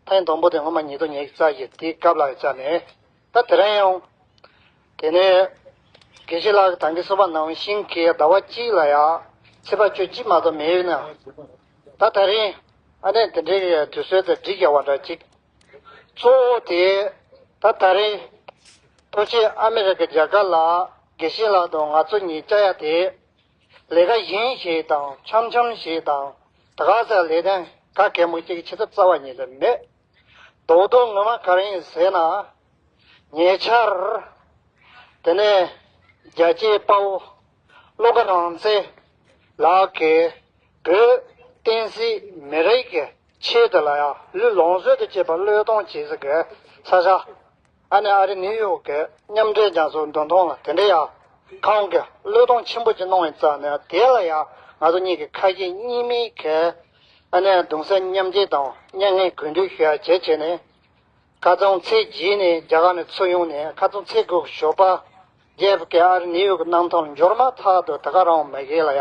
ཐེངས་དང་པོ་དེ་སྔོན་མ་ཉིས་སྟོང་ཉི་ཤུ་རྩ་བཞི་དེའི་སྐབས་ལ་བཅར་ནས། ད་དེ་རིང་ཡང་། དེ་ནས་དགེ་བཤེས་ལགས་ཀྱིས་ད་གིན་གསུངས་པ་ནང་བཞིན་གྱི་ཟླ་བ་གཅིག་ལ་ཡ་ཚེས་པ་བཅུ་གཅིག་མ་གཏོགས་མེད་ཡོད་ན། ད་དེ་རིང་ཨ་ནི་དེ་འདྲའི་གི་དུས་ཚོད་དེ་འགྲིག་ཡོད་པ་འདྲ་ཅིག་གཙོ་བོ་དེ་ད་ད་རིང་ལྟོ་ཆས་ཨ་མི་རི་ཀའི་རྒྱལ་ཁབ་ལ་དགེ་བཤེས་ལགས་དང་ང་ཚོ་གཉིས་བཅར་ཡ་དེ། ལས་ཀ་ཡིན་ཞེས་དང་འཆམ་འཆམ་ཞེས་དང་ད་ག་ས་ལས་དོན་ག་གེ་མོ་གཅིག་གི་ཆེད་དུ་རྩ་བ་ཉིད་ནས་མེད། རྡོག་རྡོག་ངོ་མ་ག་རེ་ཡིན་ཟེར་ན། ཉེ་ཆར། དེ་ནས་རྒྱལ་གཅེས་དཔའ་བོ་བློ་དགའ་རང་བཙན་ལགས་ཀྱིས་བོད་བསྟན་སྲིད་མི་རིགས་ཀྱི་ཆེད་དུ་ལ་ཡང་ལུས་ལོངས་སྤྱོད་དུ་བྱས་པ་བློས་གཏོང་བྱེད་ས་གི་ས་ཆ། ཨ་ནི་ཨ་རི་ནིའུ་ཡོག་གི་མཉམ་འབྲེལ་རྒྱལ་ཚོགས་མདུན་ཐང་ལ་དེ་འདྲ་ཡང་ཁོང་གིས་བློས་གཏོང་ཆེན་པོ་ཅིག་གནང་བའི་རྩ་ནས་དེ་ལ་ཡང་ང་ཚོ་གཉིས་ཀྱི་ཁ་ཞེ་གཉིས་མེད་ཀྱི་ཨ་ནི་གདུང་སེམས་མཉམ་སྐྱེད་དང་མྱ་ངན་གུས་འདུད་ཞུ་ཡ་བྱེད་བྱས་ནས། ཁ་རྩང་ཚེས་བརྒྱད་ནས་རྒྱ་གར་ནས་ཚུར་ཡོང་ནས་ཁ་རྩང་ཚེས་དགུ་ཞོགས་པ་རྒྱལ་ཁབ་ཀྱི་ཨ་རི་ནིའུ་ཡོག་གི་གནམ་ཐང་ལ་འབྱོར་མ་ཐག་ཏུ་ད་ག་རང་མ་གི་ལ་ཡ།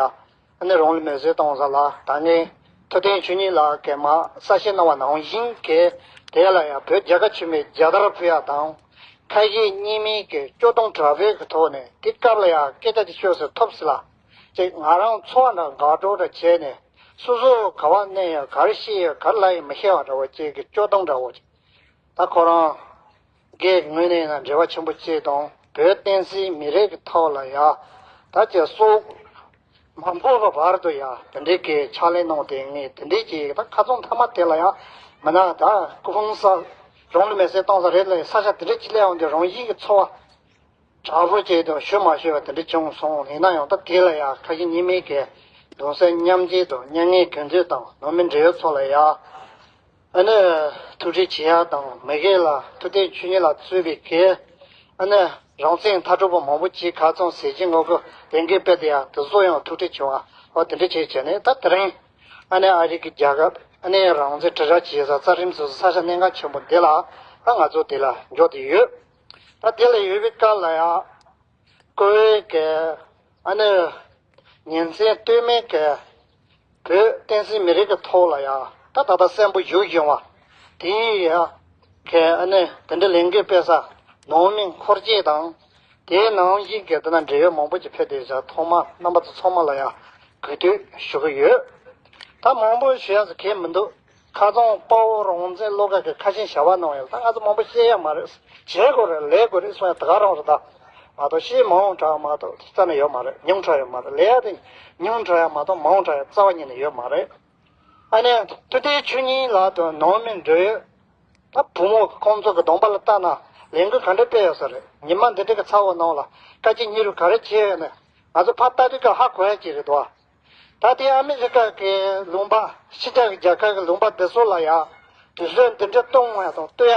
ཨ་ནི་རང་ལུས་མེར་སྲེག་གཏོང་ས་ལ་ད་ངས་ཐུབ་བསྟན་ཆོས་ཉིད་ལགས་ཀྱིས་མར་གསལ་བཤད་གནང་བ་ནང་བཞིན་གྱི་དེ་ལ་ཡང་བོད་རྒྱལ་ཁབ་ཆེན་མོའི་རྒྱལ་དར་ཕུལ་ཡ་དང་། ཁ་ཞེ་གཉིས་མེད་ཀྱི་སྐྱོ་གདུང་དྲག་པོའི་གི་ཐོག་ནས་དེ་སྐབས་ལ་ཡང་སྐད་ཆ་དེ་ཤོད་སྲོལ་ཐུབ་སྲིད་ལ། ཅིག་ང་རང་ཚོར་བ་འདྲ་དགའ་སྤྲོ་འདྲ་བྱས་ནས་ སོ་སོ་ག་བ་གནས་ཡོད་ག་རེ་ཤེས་ཡོད་ག་རེ་ལབ་ཡོད་མི་ཤེས་པ་འདྲ་བོ་ཅིག་གི་སྐྱོ་གདུང་འདྲ་བོ་ཅིག་ད་ཁོ་རང་སྒེར་གྱི་ངོས་ནས་ཡིན་ན་འབྲེལ་བ་ཆེན་པོ་བྱས་དང་བོད་བསྟན་སྲིད་མི་རིགས་ཀྱི་ཐོག་ལ་ཡ་ད་ཅི་སོགས་མ་འཕོ་བ་བར་དུ་ཡ་དེ་འདྲའི་གི་ཕྱག་ལས་གནང་སྟེ་ངས་དེ་འདྲའི་གི་ད་ཁ་རྩང་མཐའ་མ་དེ་ལ་ཡ་མི་ན་ད་སྐུ་ཕུང་ས་རང་ལུས་མེར་སྲེག་བཏང་ས་རེད་ལ་ས་ཆ་དེ་འདྲ་ཅིག་སླེབས་ཡོང་དུས་རང་བཞིན་གྱི་ཚོར་བ། དྲག་པོ་བྱས་དང་ཞུ་མ་ཞུ་བ་དེ་འདྲ་བྱུང་སོང་། ཡིན་ན་ཡང་ད་དེ་ལ་ཡང་ཁ་ཞེ་གཉིས་མེད་ཀྱི་གདུང་སེམས་མཉམ་སྐྱེད་དང་མཉམ་ངལ་གྱོན་འཛུལ་དང་ནང་མི་འབྲེལ་ཡོད་ཚོ་ལ་ཡང་ཨ་ནི་ཐུགས་རྗེ་ཆེ་ཡ་དང་མི་སྒེར་ལ་ཐུབ་བསྟན་ཆོས་ཉིད་ལ་གཙོས་པའི་གི་ཨ་ནི་རང་བཙན་མཐའ་དྲུག་པ་མང་པོ་ཅིག་ཁ་རྩང་ཟས་བཅད་ངོ་རྒོལ་ལས་འགུལ་སྤེལ་ཏེ་ཡང་དེ་ཚོ་ཡང་ཐུགས་རྗེ་ཆེ་བ་འོ་དེ་འདྲ་བྱས་བྱས་ནས་ད་དེ་རིང་ཨ་ནི་ཨ་རི་གི་རྒྱལ་ཁབ་ཨ་ནི་རང་བཙན་དྲིལ་བསྒྲགས་བྱེད་ས་རྩ་རིམ་སོ་སོ་ས་ཆ་གནད་འགག་ཆེན་པོ་འདི་ལ་ད་ང་ཚོ་དེ་ལ་འཇོག་བསྡད་ཡོད། ད་དེ་ལ་ཡོད་པའི་སྐབས་ལ་ཡང་ཀོ་ཝེ་གི་ཨ་ནི་ཉིན་མཚན་ལྟོས་མེད་ཀྱི་བོད་བསྟན་སྲིད་མི་རིགས་ཀྱི་ཐོག་ལ་ཡང་ད་ད་ལྟ་གསོན་པོ་བཞུགས་བཞིན་པ་དེ་ཡང་གི་ཨ་ནི་དེ་འདྲ་ལས་འགུལ་སྤེལ་ས་ནང་མི་འཁོར་སྐྱོད་དང་དེའི་ནང་བཞིན་གྱི་དེ་ན་འབྲེལ་ཡོད་མང་པོ་ཅིག་ཕེབས་བསྡད་བཞག་ཐོག་མ་རྣམ་པ་ཚོ་ཚང་མ་ལ་ཡང་གུས་འདུད་ཞུ་གི་ཡོད། ད་མང་པོ་ཞུ་ཡག་ཟེར་མཁན་མི་འདུག་ཁ་རྩང་དཔའ་བོ་རང་བཙན་བློ་དགའ་གི་ཁ་ཆེམས་བཞག་པ་གནང་ཡོད། ད་ང་ཚོ་མང་པོ་བཤད་ཡག་མ་རེད། བྱེད་དགོས་རེད་ལས་དགོས་རེད་གསུང་ཡག་དེ་ག་རང་རེད། ད་མ་གཏོགས་བཤད་མང་དྲགས་མ་གཏོགས་རྩ་ནས་ཡོད་མ་རེད། ཉུང་དྲགས་ཡོད་མ་རེད། ལས་ཡག་དེ་ཉུང་དྲགས་ཡག་མ་གཏོགས་མང་དྲགས་ཡག་རྩ་བ་ཉིད་ནས་ཡོད་མ་རེད། ཨ་ནི་ཐུབ་བསྟན་ཆོས་ཉིད་ལགས་དང་ནང་མི་འབྲེལ་ཡོད་ད་བུ་མོ་ཁོང་ཚོ་གི་གདོང་པ་ལ་ལྟ་ན་ལས་འགུལ་ག་འདྲ་སྤེལ་ཡོད་ས་རེད། ཉི་མ་འདི་འདྲ་གི་ཚ་བོ་ནང་ལ་སྐད་ཅིག་གཉིས་རུ་ག་རེ་བྱས་ཡོད་ན་ང་ཚོ་ཕར་ལྟ་དུས་ཀ་ཧ་གོ་ཡག་ཅིག་རེད་དོ། ད་ལྟའི་ཨ་མི་རི་ཀ་གི་ལུང་པ་ཕྱི་རྒྱལ་གྱི་རྒྱལ་ཁབ་ཀྱི་ལུང་པ་འདི་ཚོ་ལ་ཡང་དུས་ཚོད་འདི་འདྲ་གཏོང་ཡ་དང་གཏོང་ཡ་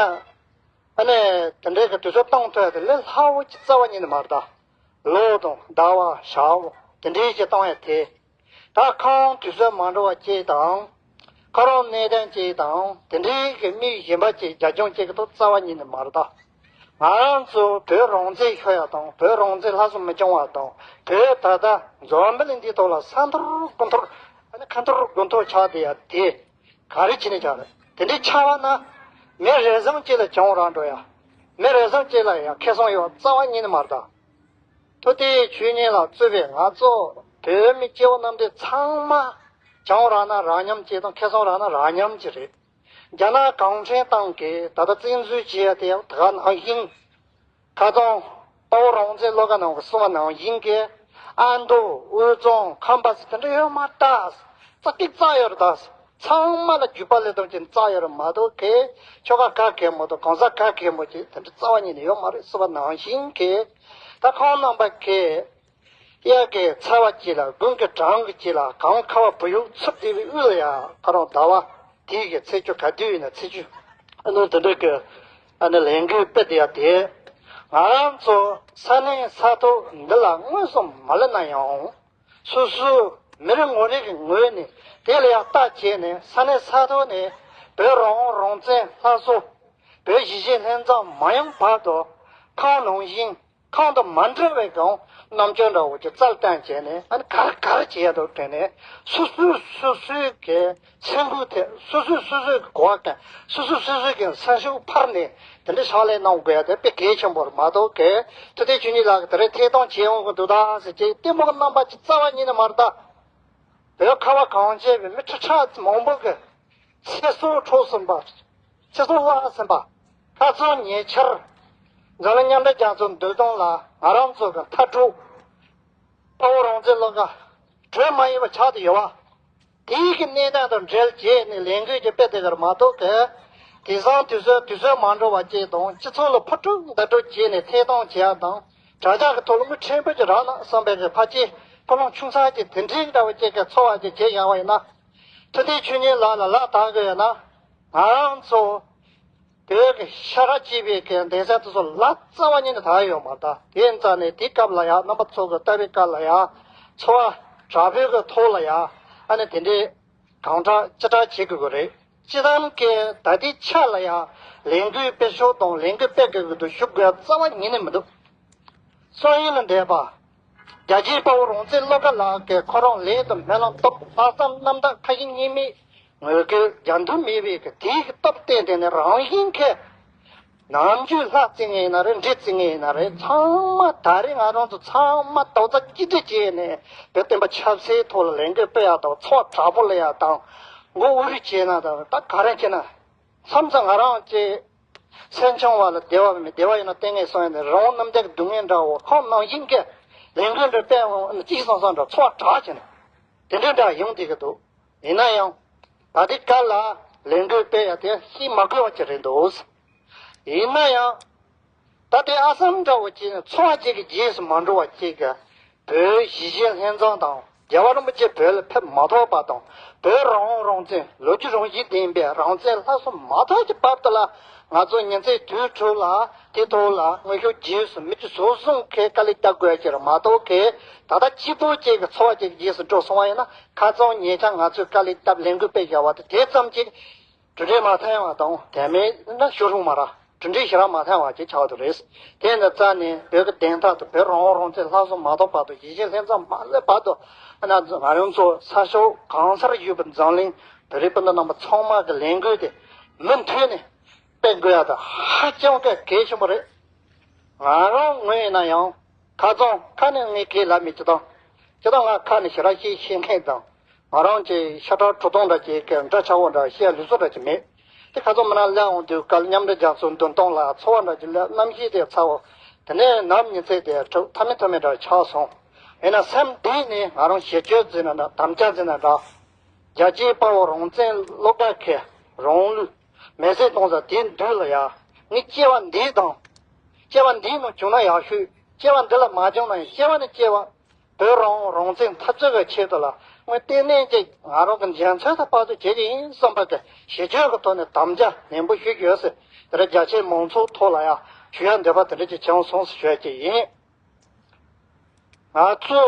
ཨ་ནི་དེ་འདྲའི་གི་དུས་ཚོད་གཏོང་ཐུབ་ཡ་དེ་ལས་སླ་བོ་ཅིག་རྩ་བ་ཉིད་ནས་མ་རེད་ད། ལོ་དང་ཟླ་བ་ཞག་དེ་འདྲའི་ཅིག་གཏོང་ཡ་དེ་ད་ཁོང་དུས་ཚོད་མ་འགྲོ་བ་ཅིག་དང་ཁོ་རང་གནད་དོན་ཅིག་དང་དེ་འདྲའི་གི་མི་གཞན་པ་ཅིག་རྒྱབ་ལྗོངས་ཅིག་གི་ཐོག་རྩ་བ་ཉིད་ནས་མ་རེད་ད། ང་རང་ཚོ་བོད་རང་བཙན་ཤོར་ཡ་དང་བོད་རང་བཙན་སླར་གསོ་མི་བྱུང་བ་དང་བོད་ད་ལྟ་འཛམ་བུ་གླིང་འདིའི་ཐོག་ལ་ས་འཐོར་དགུ་འཐོར་ཨ་ནི་ཁ་འཐོར་དགུ་འཐོར་ཆགས་བསྡད་ཡ་དེ་ག་རེ་བྱས་ནས་ཆགས་རེད། དེ་འདྲའི་ཆགས་པ་ན་མི་རེ་ཟུང་གཅིག་ལ་གྱོང་རག་འགྲོ་ཡ་མི་རེ་ཟུང་གཅིག་ལ་ཡ་ཁེ་བཟང་ཡོད་རྩ་བ་ཉིད་ནས་མ་རེད་ད། ཐུབ་བསྟན་ཆོས་ཉིད་ལ་གཙོས་པའི་ང་ཚོ་བོད་མི་སྐྱེ་བོ་རྣམས་དེ་ཚང་མ་གྱོང་རག་ན་རག་མཉམ་གཅིག་དང་ཁེ་བཟང་རག་ན་རག་མཉམ་གཅིག་རེད། རྒྱ་ནག་གུང་ཁྲན་ཏང་གིས་ད་ལྟ་བཙན་འཛུལ་བྱས་ཏེ་ད་ག་ནང་བཞིན་ཁ་རྩང་དཔའ་བོ་རང་བཙན་བློ་དགའ་ནང་གི་གསུང་བ་ནང་བཞིན་གྱི་ཨ་མདོ་དབུས་གཙང་ཁམས་པ་ཟེར་དེ་འདྲ་ཡོད་མ་རེད་ད། རྩ་ཏིག་རྩ་ཡོད་རེད་ད། ཚང་མ་ལ་རྒྱུས་པ་ལས་དོན་ཅན་རྩ་ཡོད་རེད་མ་གཏོགས་གི་ཁྱོ་ག་ག་གེ་མོ་དང་གང་ཟག་ག་གེ་མོ་ཅིག་དེ་འདྲ་རྩ་བ་ཉིད་ནས་ཡོད་མ་རེད་ཟེར་བ་ནང་བཞིན་གྱི་ད་ཁོང་རྣམ་པ་གི་གཡག་གི་ཚ་བ་གཅིག་ལ་དགུན་གྱི་གྲང་གི་གཅིག་ལ་གངས་ཁ་བ་བུ་ཡུག་འཚུབ་བསྡད་པའི་དབུས་ལ་ཡང་ཁ་རོག་ཟླ་བ་དེའི་གི་ཚེས་བཅུ་ག་དུས་ཡིན་ན་ཚེས་བཅུ་ཨ་ནི་དེ་འདྲ་གི་ཨ་ནི་ལས་འགུལ་སྤེལ་བསྡད་ཡ་དེ་ང་རང་ཚོ་ས་གནས་ས་ཐོག་འདི་ལ་མངོན་སུམ་མ་སླེབས་ན་ཡང་སོ་སོའི་མི་རེ་ངོ་རེ་གི་ངོས་ནས་དེ་ལ་ཡང་ལྟ་བྱས་ནས་ས་གནས་ས་ཐོག་ནས་བོད་རང་དབང་རང་བཙན་སླར་གསོ་བོད་གཞིས་བྱེས་ལྷན་ཚོགས་མ་ཡོང་བར་དུ་ཁོང་ནང་བཞིན། ཁོང་དང་མ་འདྲ་བའི་སྒང་རྣམ་དཔྱོད་འདྲ་བོ་ཅིག་རྩལ་བཏོན་བྱས་ནས་ཨ་ནི་ག་རེ་ག་རེ་བྱེད་ཡ་འདུག་དྲན་ནས་སོ་སོས་སོ་སོའི་གི་སེམས་ཁུར་ཐེབས། སོ་སོས་སོ་སོའི་གི་གོ་བ་བསྟན། སོ་སོས་སོ་སོའི་གི་སེམས་ཤུགས་འཕར་ནས་དེ་འདྲ་ཕྱག་ལས་གནང་དགོས་ཡ་དེ་དཔེ་གལ་ཆེན་པོ་རེད་མ་གཏོགས་གི་ཐུབ་བསྟན་ཆོས་ཉིད་ལགས་ཀྱིས་དེ་རིང་ཐད་གཏོང་བྱེད་འོང་གི་འདུག་ད་ཟེར་གྱི་ལྟད་མོ་གི་རྣམ་པ་ཅིག་རྩ་བ་ཉིད་ནས་མ་རེད་ད། བོད་ཁ་བ་གངས་ཅན་པའི་མི་ཁྲི་ཕྲག་མང་པོ་གི་ཚེ་སྲོག་འཕྲོག་ཟིན་པ། ཚེ་སྲོག་བརླག་ཟིན་པ། ཁ་རྩང་ཉེ་ཆར་འཛམ་གླིང་མཉམ་འབྲེལ་རྒྱལ་ཚོགས་འདུ་སྟངས་ལ་ང་རང་ཚོ་གི་མཐའ་དྲུག་དཔའ་བོ་རང་བཙན་བློ་དགའ་གྲོས་མ་ཡིན་པ་ཆགས་ཏེ་ཡོད་པ། དེའི་གི་གནས་སྟངས་དང་འབྲེལ་བྱས་ནས་ལས་འགུལ་གྱི་དཔེ་དེ་གར་མ་གཏོགས་གི་དེང་སང་དུས་ཚོད་དུས་ཚོད་མ་འགྲོ་བ་བཅས་དང་སྤྱི་ཚོགས་ལ་ཕོ་སྒྲུབ་མདའ་སྒྲུབ་བྱས་ནས་ཐད་གཏོང་བྱེད་ཡ་དང་དྲ་རྒྱ་གི་ཐོག་ལ་མི་ཕྲན་བུ་ཅིག་རག་ན་བསམ་པའི་གི་ཕལ་ཆེར་ཀུན་སློང་ཆུང་ཚགས་ཅིག་དེ་འདྲའི་འདྲ་བ་ཅིག་གི་ཚོར་བ་ཅིག་བྱེད་བཞག་པ་ཡིན་ན། ཐུབ་བསྟན་ཆོས་ཉིད་ལགས་ལ་ལག་བསྟར་དགོས་ཡོད་ན། ང་རང་ཚོ་བོད་ཀྱི་ཤ་ཁྲག་གཅིག་པའི་གི་གདན་སའི་དེ་ཚོ་ལག་རྩ་བ་ཉིད་ནས་དག་ཡོད་མ་རེད་ད། དེ་ཡིན་ཙང་ནས་དེའི་སྐབས་ལ་ཡང་རྣམ་པ་ཚོ་གི་ལྟ་བའི་སྐབས་ལ་ཡང་ཚོར་བ་དྲག་པོའི་གི་ཐོག་ལ་ཡང་ཨ་ནི་དེ་འདྲའི་གང་དྲག་ཅི་དྲག་བྱེད་དགོས་ཀྱི་རེད། སྤྱི་བཏང་གི་ད་ལྟའི་ཆ་ལ་ཡང་ལས་འགུལ་སྤེལ་ཕྱོགས་དང་ལས་འགུལ་སྤེལ་དགོས་ཀྱི་འདུག་ཞུ་དགོས་རྩ་བ་ཉིད་ནས་མི་འདུག་སང་ཉིན་ལ་འདས་པ། རྒྱལ་གཅེས་དཔའ་བོ་རང་བཙན་བློ་དགའ་ལགས་ཀྱིས་ཁོ་རང་ལས་དང་སྨོན་ལམ་སྟོབས་ལྷག་བསམ་རྣམ་དག་ཁ་ཞེ་གཉིས་མེད་ངོས་ཀྱི་རྒྱ་མདུན་མེད་པའི་གི་དེའི་གི་སྟོབས་བརྟན་ཏེ་ནས་རང་བཞིན་གྱི་ ནམ་རྒྱུན་ལྷ་བཙལ་མཁན་ཡིན་ན་རེད། འདྲེ་བཙལ་མཁན་ཡིན་ན་རེད། ཚང་མ་ད་རེས་ང་རང་ཚོ་ཚང་མ་རྡོག་རྩ་གཅིག་སྒྲིལ་བྱས་ནས་བོད་བསྟན་པ་ཆབ་སྲིད་ཐོག་ལ་ལས་འགུལ་སྤེལ་ཡག་དང་། ཚོགས་དྲག་པོ་ལས་ཡག་དང་། མགོ་དབུ་རུ་བྱས་ན་དང་། ད་ག་རེ་བྱས་ན། མཚམས་མཚམས་ང་རང་ཅིག་སེམས་ཆུང་བ་ལ་བདེ་བ་མེད། བདེ་བ་ཡོད་ན་ལྟས་ངན་སོང་ཡ་ནས་རང་དབང་རྣམ་རྒྱལ་གྱི་སྡུག་བསྔལ་འདྲ་བོ། ཁོང་ནང་བཞིན་གྱི་ལས་འགུལ་འདྲ་སྤེལ་འོང་ན་ཅིག་སོང་སོང་འདྲ། ཚོགས་དྲག་བྱས་ནས་དེ་འདྲ་འདྲ་ཡོང་བསྡད་ཀྱི་འདུག། ཡིན་ན་ཡང་། ད་ལྟའི་སྐབས་ལ་ལས་འགུལ་སྤེལ་ཡ་དེ་ཤེས་མ་དགོས་པ་ཅིག་རེད་འདུག། ཡིན་ན་ཡང་། ད་ལྟའི་ཨ་སམ་འདྲ་བོ་ཅིག་ནི་ཚོ་བ་གཅིག་གི་རྗེས་སུ་མ་འགྲོ་བ་ཅིག་གི་བོད་གཞིས་བྱེས་ལྷན་འཛོམས་དང་། རྒྱལ་བ་རིན་པོ་ཆེ་བོད་ལ་ཕེབས་མ་ཐག་པ་དང་། བོད་རང་དབང་རང་བཙན་ལོ་རྒྱུས་རང་བཞིན་ལྡན་པའི་རང་བཙན་སླར་གསོ་མ་ཐག་གི་བར་དུ་ལ། ང་ཚོ་ཉིན་མཚན་དུས་དྲུག་ལ་དེ་ཐོག་ལ་དངོས་ཤུགས་རྗེས་སུ་མི་ཚེ་ཟུར་གསུམ་གྱི་དཀའ་ལས་རྒྱག་དགོས་ཀྱི་རེད་མ་གཏོགས་གི། ད་ལྟ་གཅིག་པུ་གཅིག་གི་ཚོ་བ་གཅིག་གི་རྗེས་སུ་འགྲོ་སོང་བ་ཡིན་ན། ཁ་རྩང་ཉེ་ཆར་ང་ཚོས་དཀའ་ལས་བརྒྱབ་ལས་འགུལ་སྤེལ་བཞག་པ་དེ་དེ་ཙམ་གྱིས་གྲུབ་འབྲས་མ་ཐོན་པ་དང་། དེ་མིན་ན་ཤོར་རུང་མ་ར། གྲུབ་འབྲས་ཞེ་དྲག་མ་ཐོན་པ་ཅིག་ཆགས་འདུག་རེད། དེ་ནི་རྩ་ནས་བོད་ཀྱི་བདེན་མཐའ་དང་བོད་རང་དབང་རང་བཙན་སླར་གསོ་མ་ཐོབ་བར་དུ། གཞིས་བྱེས་ལྷན་འཛོམས་མ་སླེབས་བར་དུ། ཨ་ནི་ང་རང་ཚོ་ས་ཕྱོགས་གང་སར་ཡོད་པའི་འཛམ་གླིང་བོད་རིགས་སྤུན་ཟླ་རྣམ་པ་ཚང་མ་གི་ལས་འགུལ་དེ་མུ་མཐུད་ནས་སྤེལ་དགོས་ཡ་དེ་ཧ་ཅང་གི་གལ་ཆེན་པོ་རེད། ང་རང་ངོས་ཡིན་ན་ཡང་། ཁ་རྩང་ཁ་ནས་ངས་ཁས་ལེན་མེད་ཅི་དང་། ཅི་དང་། ང་ཁ་ནས་ཞེ་དྲག་བཤད་ཤེས་མཁན་དང་། ང་རང་གི་ཤ་ཁྲག་གྲུ་གཏོང་འདྲ་ཅིག་གི་འདྲ་ཆགས་པོ་འདྲ་བཤད་ལུགས་སྲོལ་འདྲ་ཅིག་མེད། དེ་ཁ་རྩང་མི་ནང་སླེབས་འོང་དུས་སྐབས་མཉམ་འབྲེལ་རྒྱལ་ཚོགས་མདུན་སྟོང་ལ་ཚོར་བ་འདྲ་ཅིག་སླེབས། རྣམ་ཤེས་དེ་ཚ་བོ། དེ་ནས་ནམ་ཉིན་མཚན་དེ་གྲུབ་ཐབས་མེད་ཐབས་མེད་འདྲ་ཆགས་སོང་། ཡིན་ན་སེམས་གཏིང་ནས་ང་རང་ཞེ་བཅོས་ཟེར་ན་འདྲ། དམ་བཅའ་ཟེར་ན་འདྲ། རྒྱལ་གཅེས་དཔའ་བོ་རང་བཙན་བློ་དགའ་ཁེ་རང་ལུས་མེ་སྲེག་གཏོང་ས་དེ་འདུག་ལ་ཡ། ངས་སྐྱེ་བ་འདི་དང་། སྐྱེ་བ་འདིའི་ནང་བྱུང་ན་ཡག་ཤོས། སྐྱེ་བ་འདི་ལ་མ་བྱུང་ན་ཡང་། སྐྱེ་བ་ནི་སྐྱེ་བ། བོད་རང་དབང་རང་བཙན་འཐབ་རྩོད་ཀྱི་ཆེད་དུ་ལ། ངས་ལྟས་ངན་གྱིས་ང་རང་གི་འཇོན་ཚོད་དང་དཔག་ཚོད་བྱེད་ཀྱི་ཡིན་བསམ་པ་གི་ཞེ་བཅོས་ཀྱི་ཐོག་ནས་དམ་བཅའ་ནན་པོ་ཞུ་རྒྱུ་ཡོད་ཟེར། དེ་རིང་རྒྱ་ཆེ་མང་ཚོགས་ཐོག་ལ་ཡང་ཞུ་ཡ་འདོད་པ་དེ་འདྲ་ཅིག་བྱུང་སོང་ཟེར་ཞུ་ཡ་ཅིག་ཡིན། ང་ཚོ་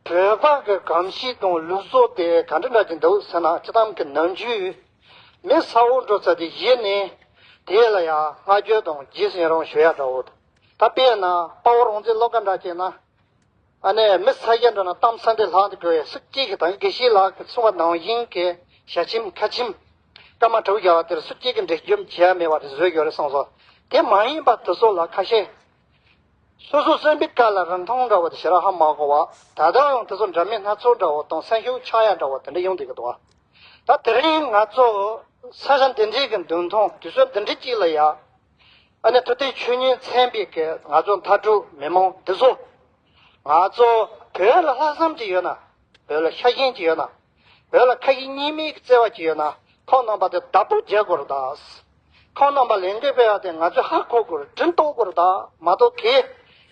བོད་པ་གི་གོམས་གཤིས་དང་ལུགས་སྲོལ་དེ་ག་འདྲ་འདྲ་ཅིག་འདུག་ཟེར་ན། སྤྱིར་བཏང་གི་ནམ་རྒྱུན་མི་ས་འོག་འགྲོ་ས་དེ་གཞི་ནས་དེ་ལ་ཡང་བསྔགས་བརྗོད་དང་རྗེས་སུ་ཡི་རང་ཞུ་ཡ་འདྲ་བོ། ད་དཔེར་ན་དཔའ་བོ་རང་བཙན་བློ་དགའ་འདྲ་བྱས་ན། ཨ་ནེ་མི་ས་གཞན་འདྲ་ན་གཏམ་ས་འདི་ལྷག་འདི་དགོས། སུ་གཅིག་གིས་དང་དགེ་བཤེས་ལགས་ཀྱིས་གསུངས་པ་ནང་བཞིན་གྱི་ཞལ་ཆེམས་ཁ་ཆེམས་སྐར་མ་དྲུག་བརྒྱབ་པ་དེར་སུ་གཅིག་གིས་འགྲེལ་བརྗོད་བྱས་ཡ་མེད་པ་དེ་བཟོས་ཡོད་རེད་བསམ་སོང་། དེ་མ་ཡིན་པ་དེ་ཚོ་ལ་ཁ་ཤས། སོ་སོ་གསོན་པའི་སྐབས་ལ་རིན་ཐང་འདྲ་བོ་དེ་ཞེ་དྲག་ཧ་མ་གོ་བ། ད་ལྟ་ཡང་དེ་ཚོ་འདྲ་མིན་སྣ་ཚོགས་འདྲ་བོ་དང་སེམས་ཤུགས་ཆག་ཡ་འདྲ་བོ་དེ་འདྲ་ཡོང་བསྡད་ཀྱི་འདུག་བ། ད་དེ་རིང་ང་ཚོ་ས་ཆ་འདི་འདྲའི་གི་མདུན་ཐང་དུས་ཚོད་འདི་འདྲའི་གཅིག་ལ་ཡ། ཨ་ནི་ཐུབ་བསྟན་ཆོས་གཉིས་མཚན་པའི་གི་ང་ཚོ་མཐའ་གྲུབ་མི་མང་འདི་ཚོ། ང་ཚོ་བོད་ལ་ལྷག་བསམ་ཅིག་ཡོད་ན། བོད་ལ་ཤ་ཞེན་ཅིག་ཡོད་ན། བོད་ལ་ཁ་ཞེ་གཉིས་མེད་ཀྱི་བརྩེ་བ་ཅིག་ཡོད་ན། ཁོང་རྣམ་པ་དེ་བདག་པོ་རྒྱག་དགོས་རེད་ད། ཁོང་རྣམ་པ་ལས་འགུལ་སྤེལ་བ་དེ་ང་ཚོས་ཧ་གོ་དགོས་རེད། དྲན་གཏོང་དགོས་རེད་ད། མ་གཏོགས་གས་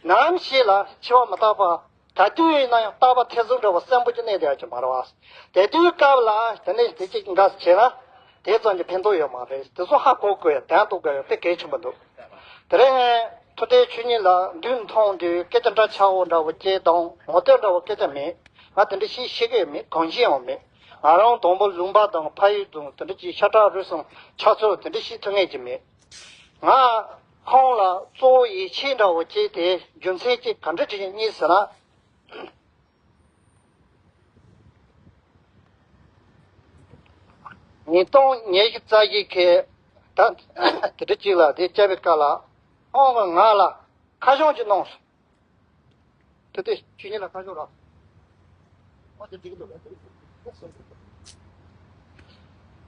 ནམ་ཞིག་ལ་འཆི་བ་མི་རྟག་པ། ག་དུས་ཡིན་ན་ཡང་རྟག་པ་ཐེ་ཚོམ་འདྲ་བོ་གསོན་པོ་ཅིག་གནས་བསྡད་ཡ་ཅིག་མ་རེད་བ། དེ་དུས་སྐབས་ལ་དེ་ནས་དེ་གཅིག་འགའ་བྱས་ན། དེ་ཙམ་གྱི་ཕན་ཐོགས་ཡོད་མ་རེད། དེ་ཚོ་ཧ་གོ་དགོས་ཡ། དྲན་གཏོང་དགོས་ཡ་དཔེ་གལ་ཆེན་པོ་འདུག། དེ་རིང་ཐུབ་བསྟན་ཆོས་གཉིས་ལགས་མདུན་མཐོང་དུས་སྐད་ཆ་འདྲ་ཆགས་པོ་འདྲ་བོ་སྐད་དང་ངོ་བསྟོད་འདྲ་བོ་སྐད་ཆ་མེད། ང་དེ་འདྲ་ཞིག་བཤད་ཀྱི་ཡང་མེད། གང་ཞིག་ཡང་མེད། ང་རང་དང་པོ་ལུང་པ་དང་ཕ་ཡུལ་དང་དེ་འདྲ་ཅིག་ཤ་ཁྲག་རུས་གསུམ་ཆགས་ཚུལ་དེ་འདྲ་ཞིག་ཐུག་ངེས་ཀྱི་མེད། ང་ཁོང་ལ་གཙོ་བོ་ཡིད་ཆེས་འདྲ་བོ་སྐྱེས་ཏེ་རྒྱུ་མཚན་གཅིག་ག་འདྲ་ཅིག་རྙེད་ཟེར་ན། ཉིས་སྟོང་ཉི་ཤུ་རྩ་བཞི་ཁའི་ཟླ་དེ་འདྲ་གཅིག་ལ་དེ་བཅར་བའི་སྐབས་ལ་ཁོང་གིས་ང་ལ་ཁ་བྱང་ཅིག་གནང་སོང་། ཐུབ་བསྟན་ཆོས་གཉིས་ལ་ཁ་བྱང་རག། ཨོ་དེ་འགྲིག་གི་འདུག་ལ།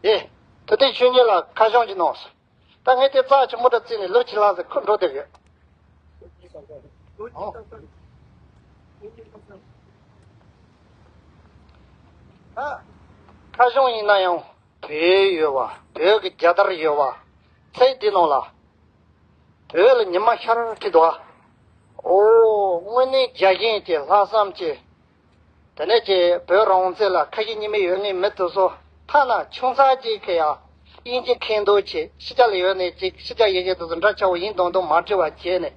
དེ་ཨེ། ཐུབ་བསྟན་ཆོས་གཉིས་ལ་ཁ་བྱང་ཅིག་གནང་སོང་། ད་ངས་དེ་རྩ་ཆེན་པོ་འདྲ་བརྩིས་ནས་ལོ་ཕྱི་ལ་ཟེར་ཁོ་འགྲོ་བསྡད་ཡོད། ཨོ། ད་ཁ་བྱང་ཡིན་ན་ཡང་བོད་ཡོད་པ། བོད་ཀྱི་རྒྱལ་དར་ཡོད་པ། ཚེ་འདི་ནང་ལ་བོད་ལ་ཉི་མ་ཤར་ཁྲིད་འདུག་ཨ། ཨོ། དངོས་གནས་རྒྱ་གཞན་གྱི་ལྷག་བསམ་གྱི། དེ་ནས་ཀྱི་བོད་རང་བཙན་ལ་ཁ་ཞེ་གཉིས་མེད་ཡོད་ངེས་མི་དེ་ཚོ་ཐ་ན་ཆུང་ཙག་ཅིག་གི་ཡ་དབྱིན་ཇི་མཁས་མདོག་བྱས། ཕྱི་རྒྱལ་ལ་ཡོད་ནས་ཅིག་ཕྱི་རྒྱལ་ཡི་གེ་དེ་ཚོ་འདྲ་ཆགས་པོ་ཡིན་མདོག་མདོག་མ་བྲིས་པ་བྱས་ནས།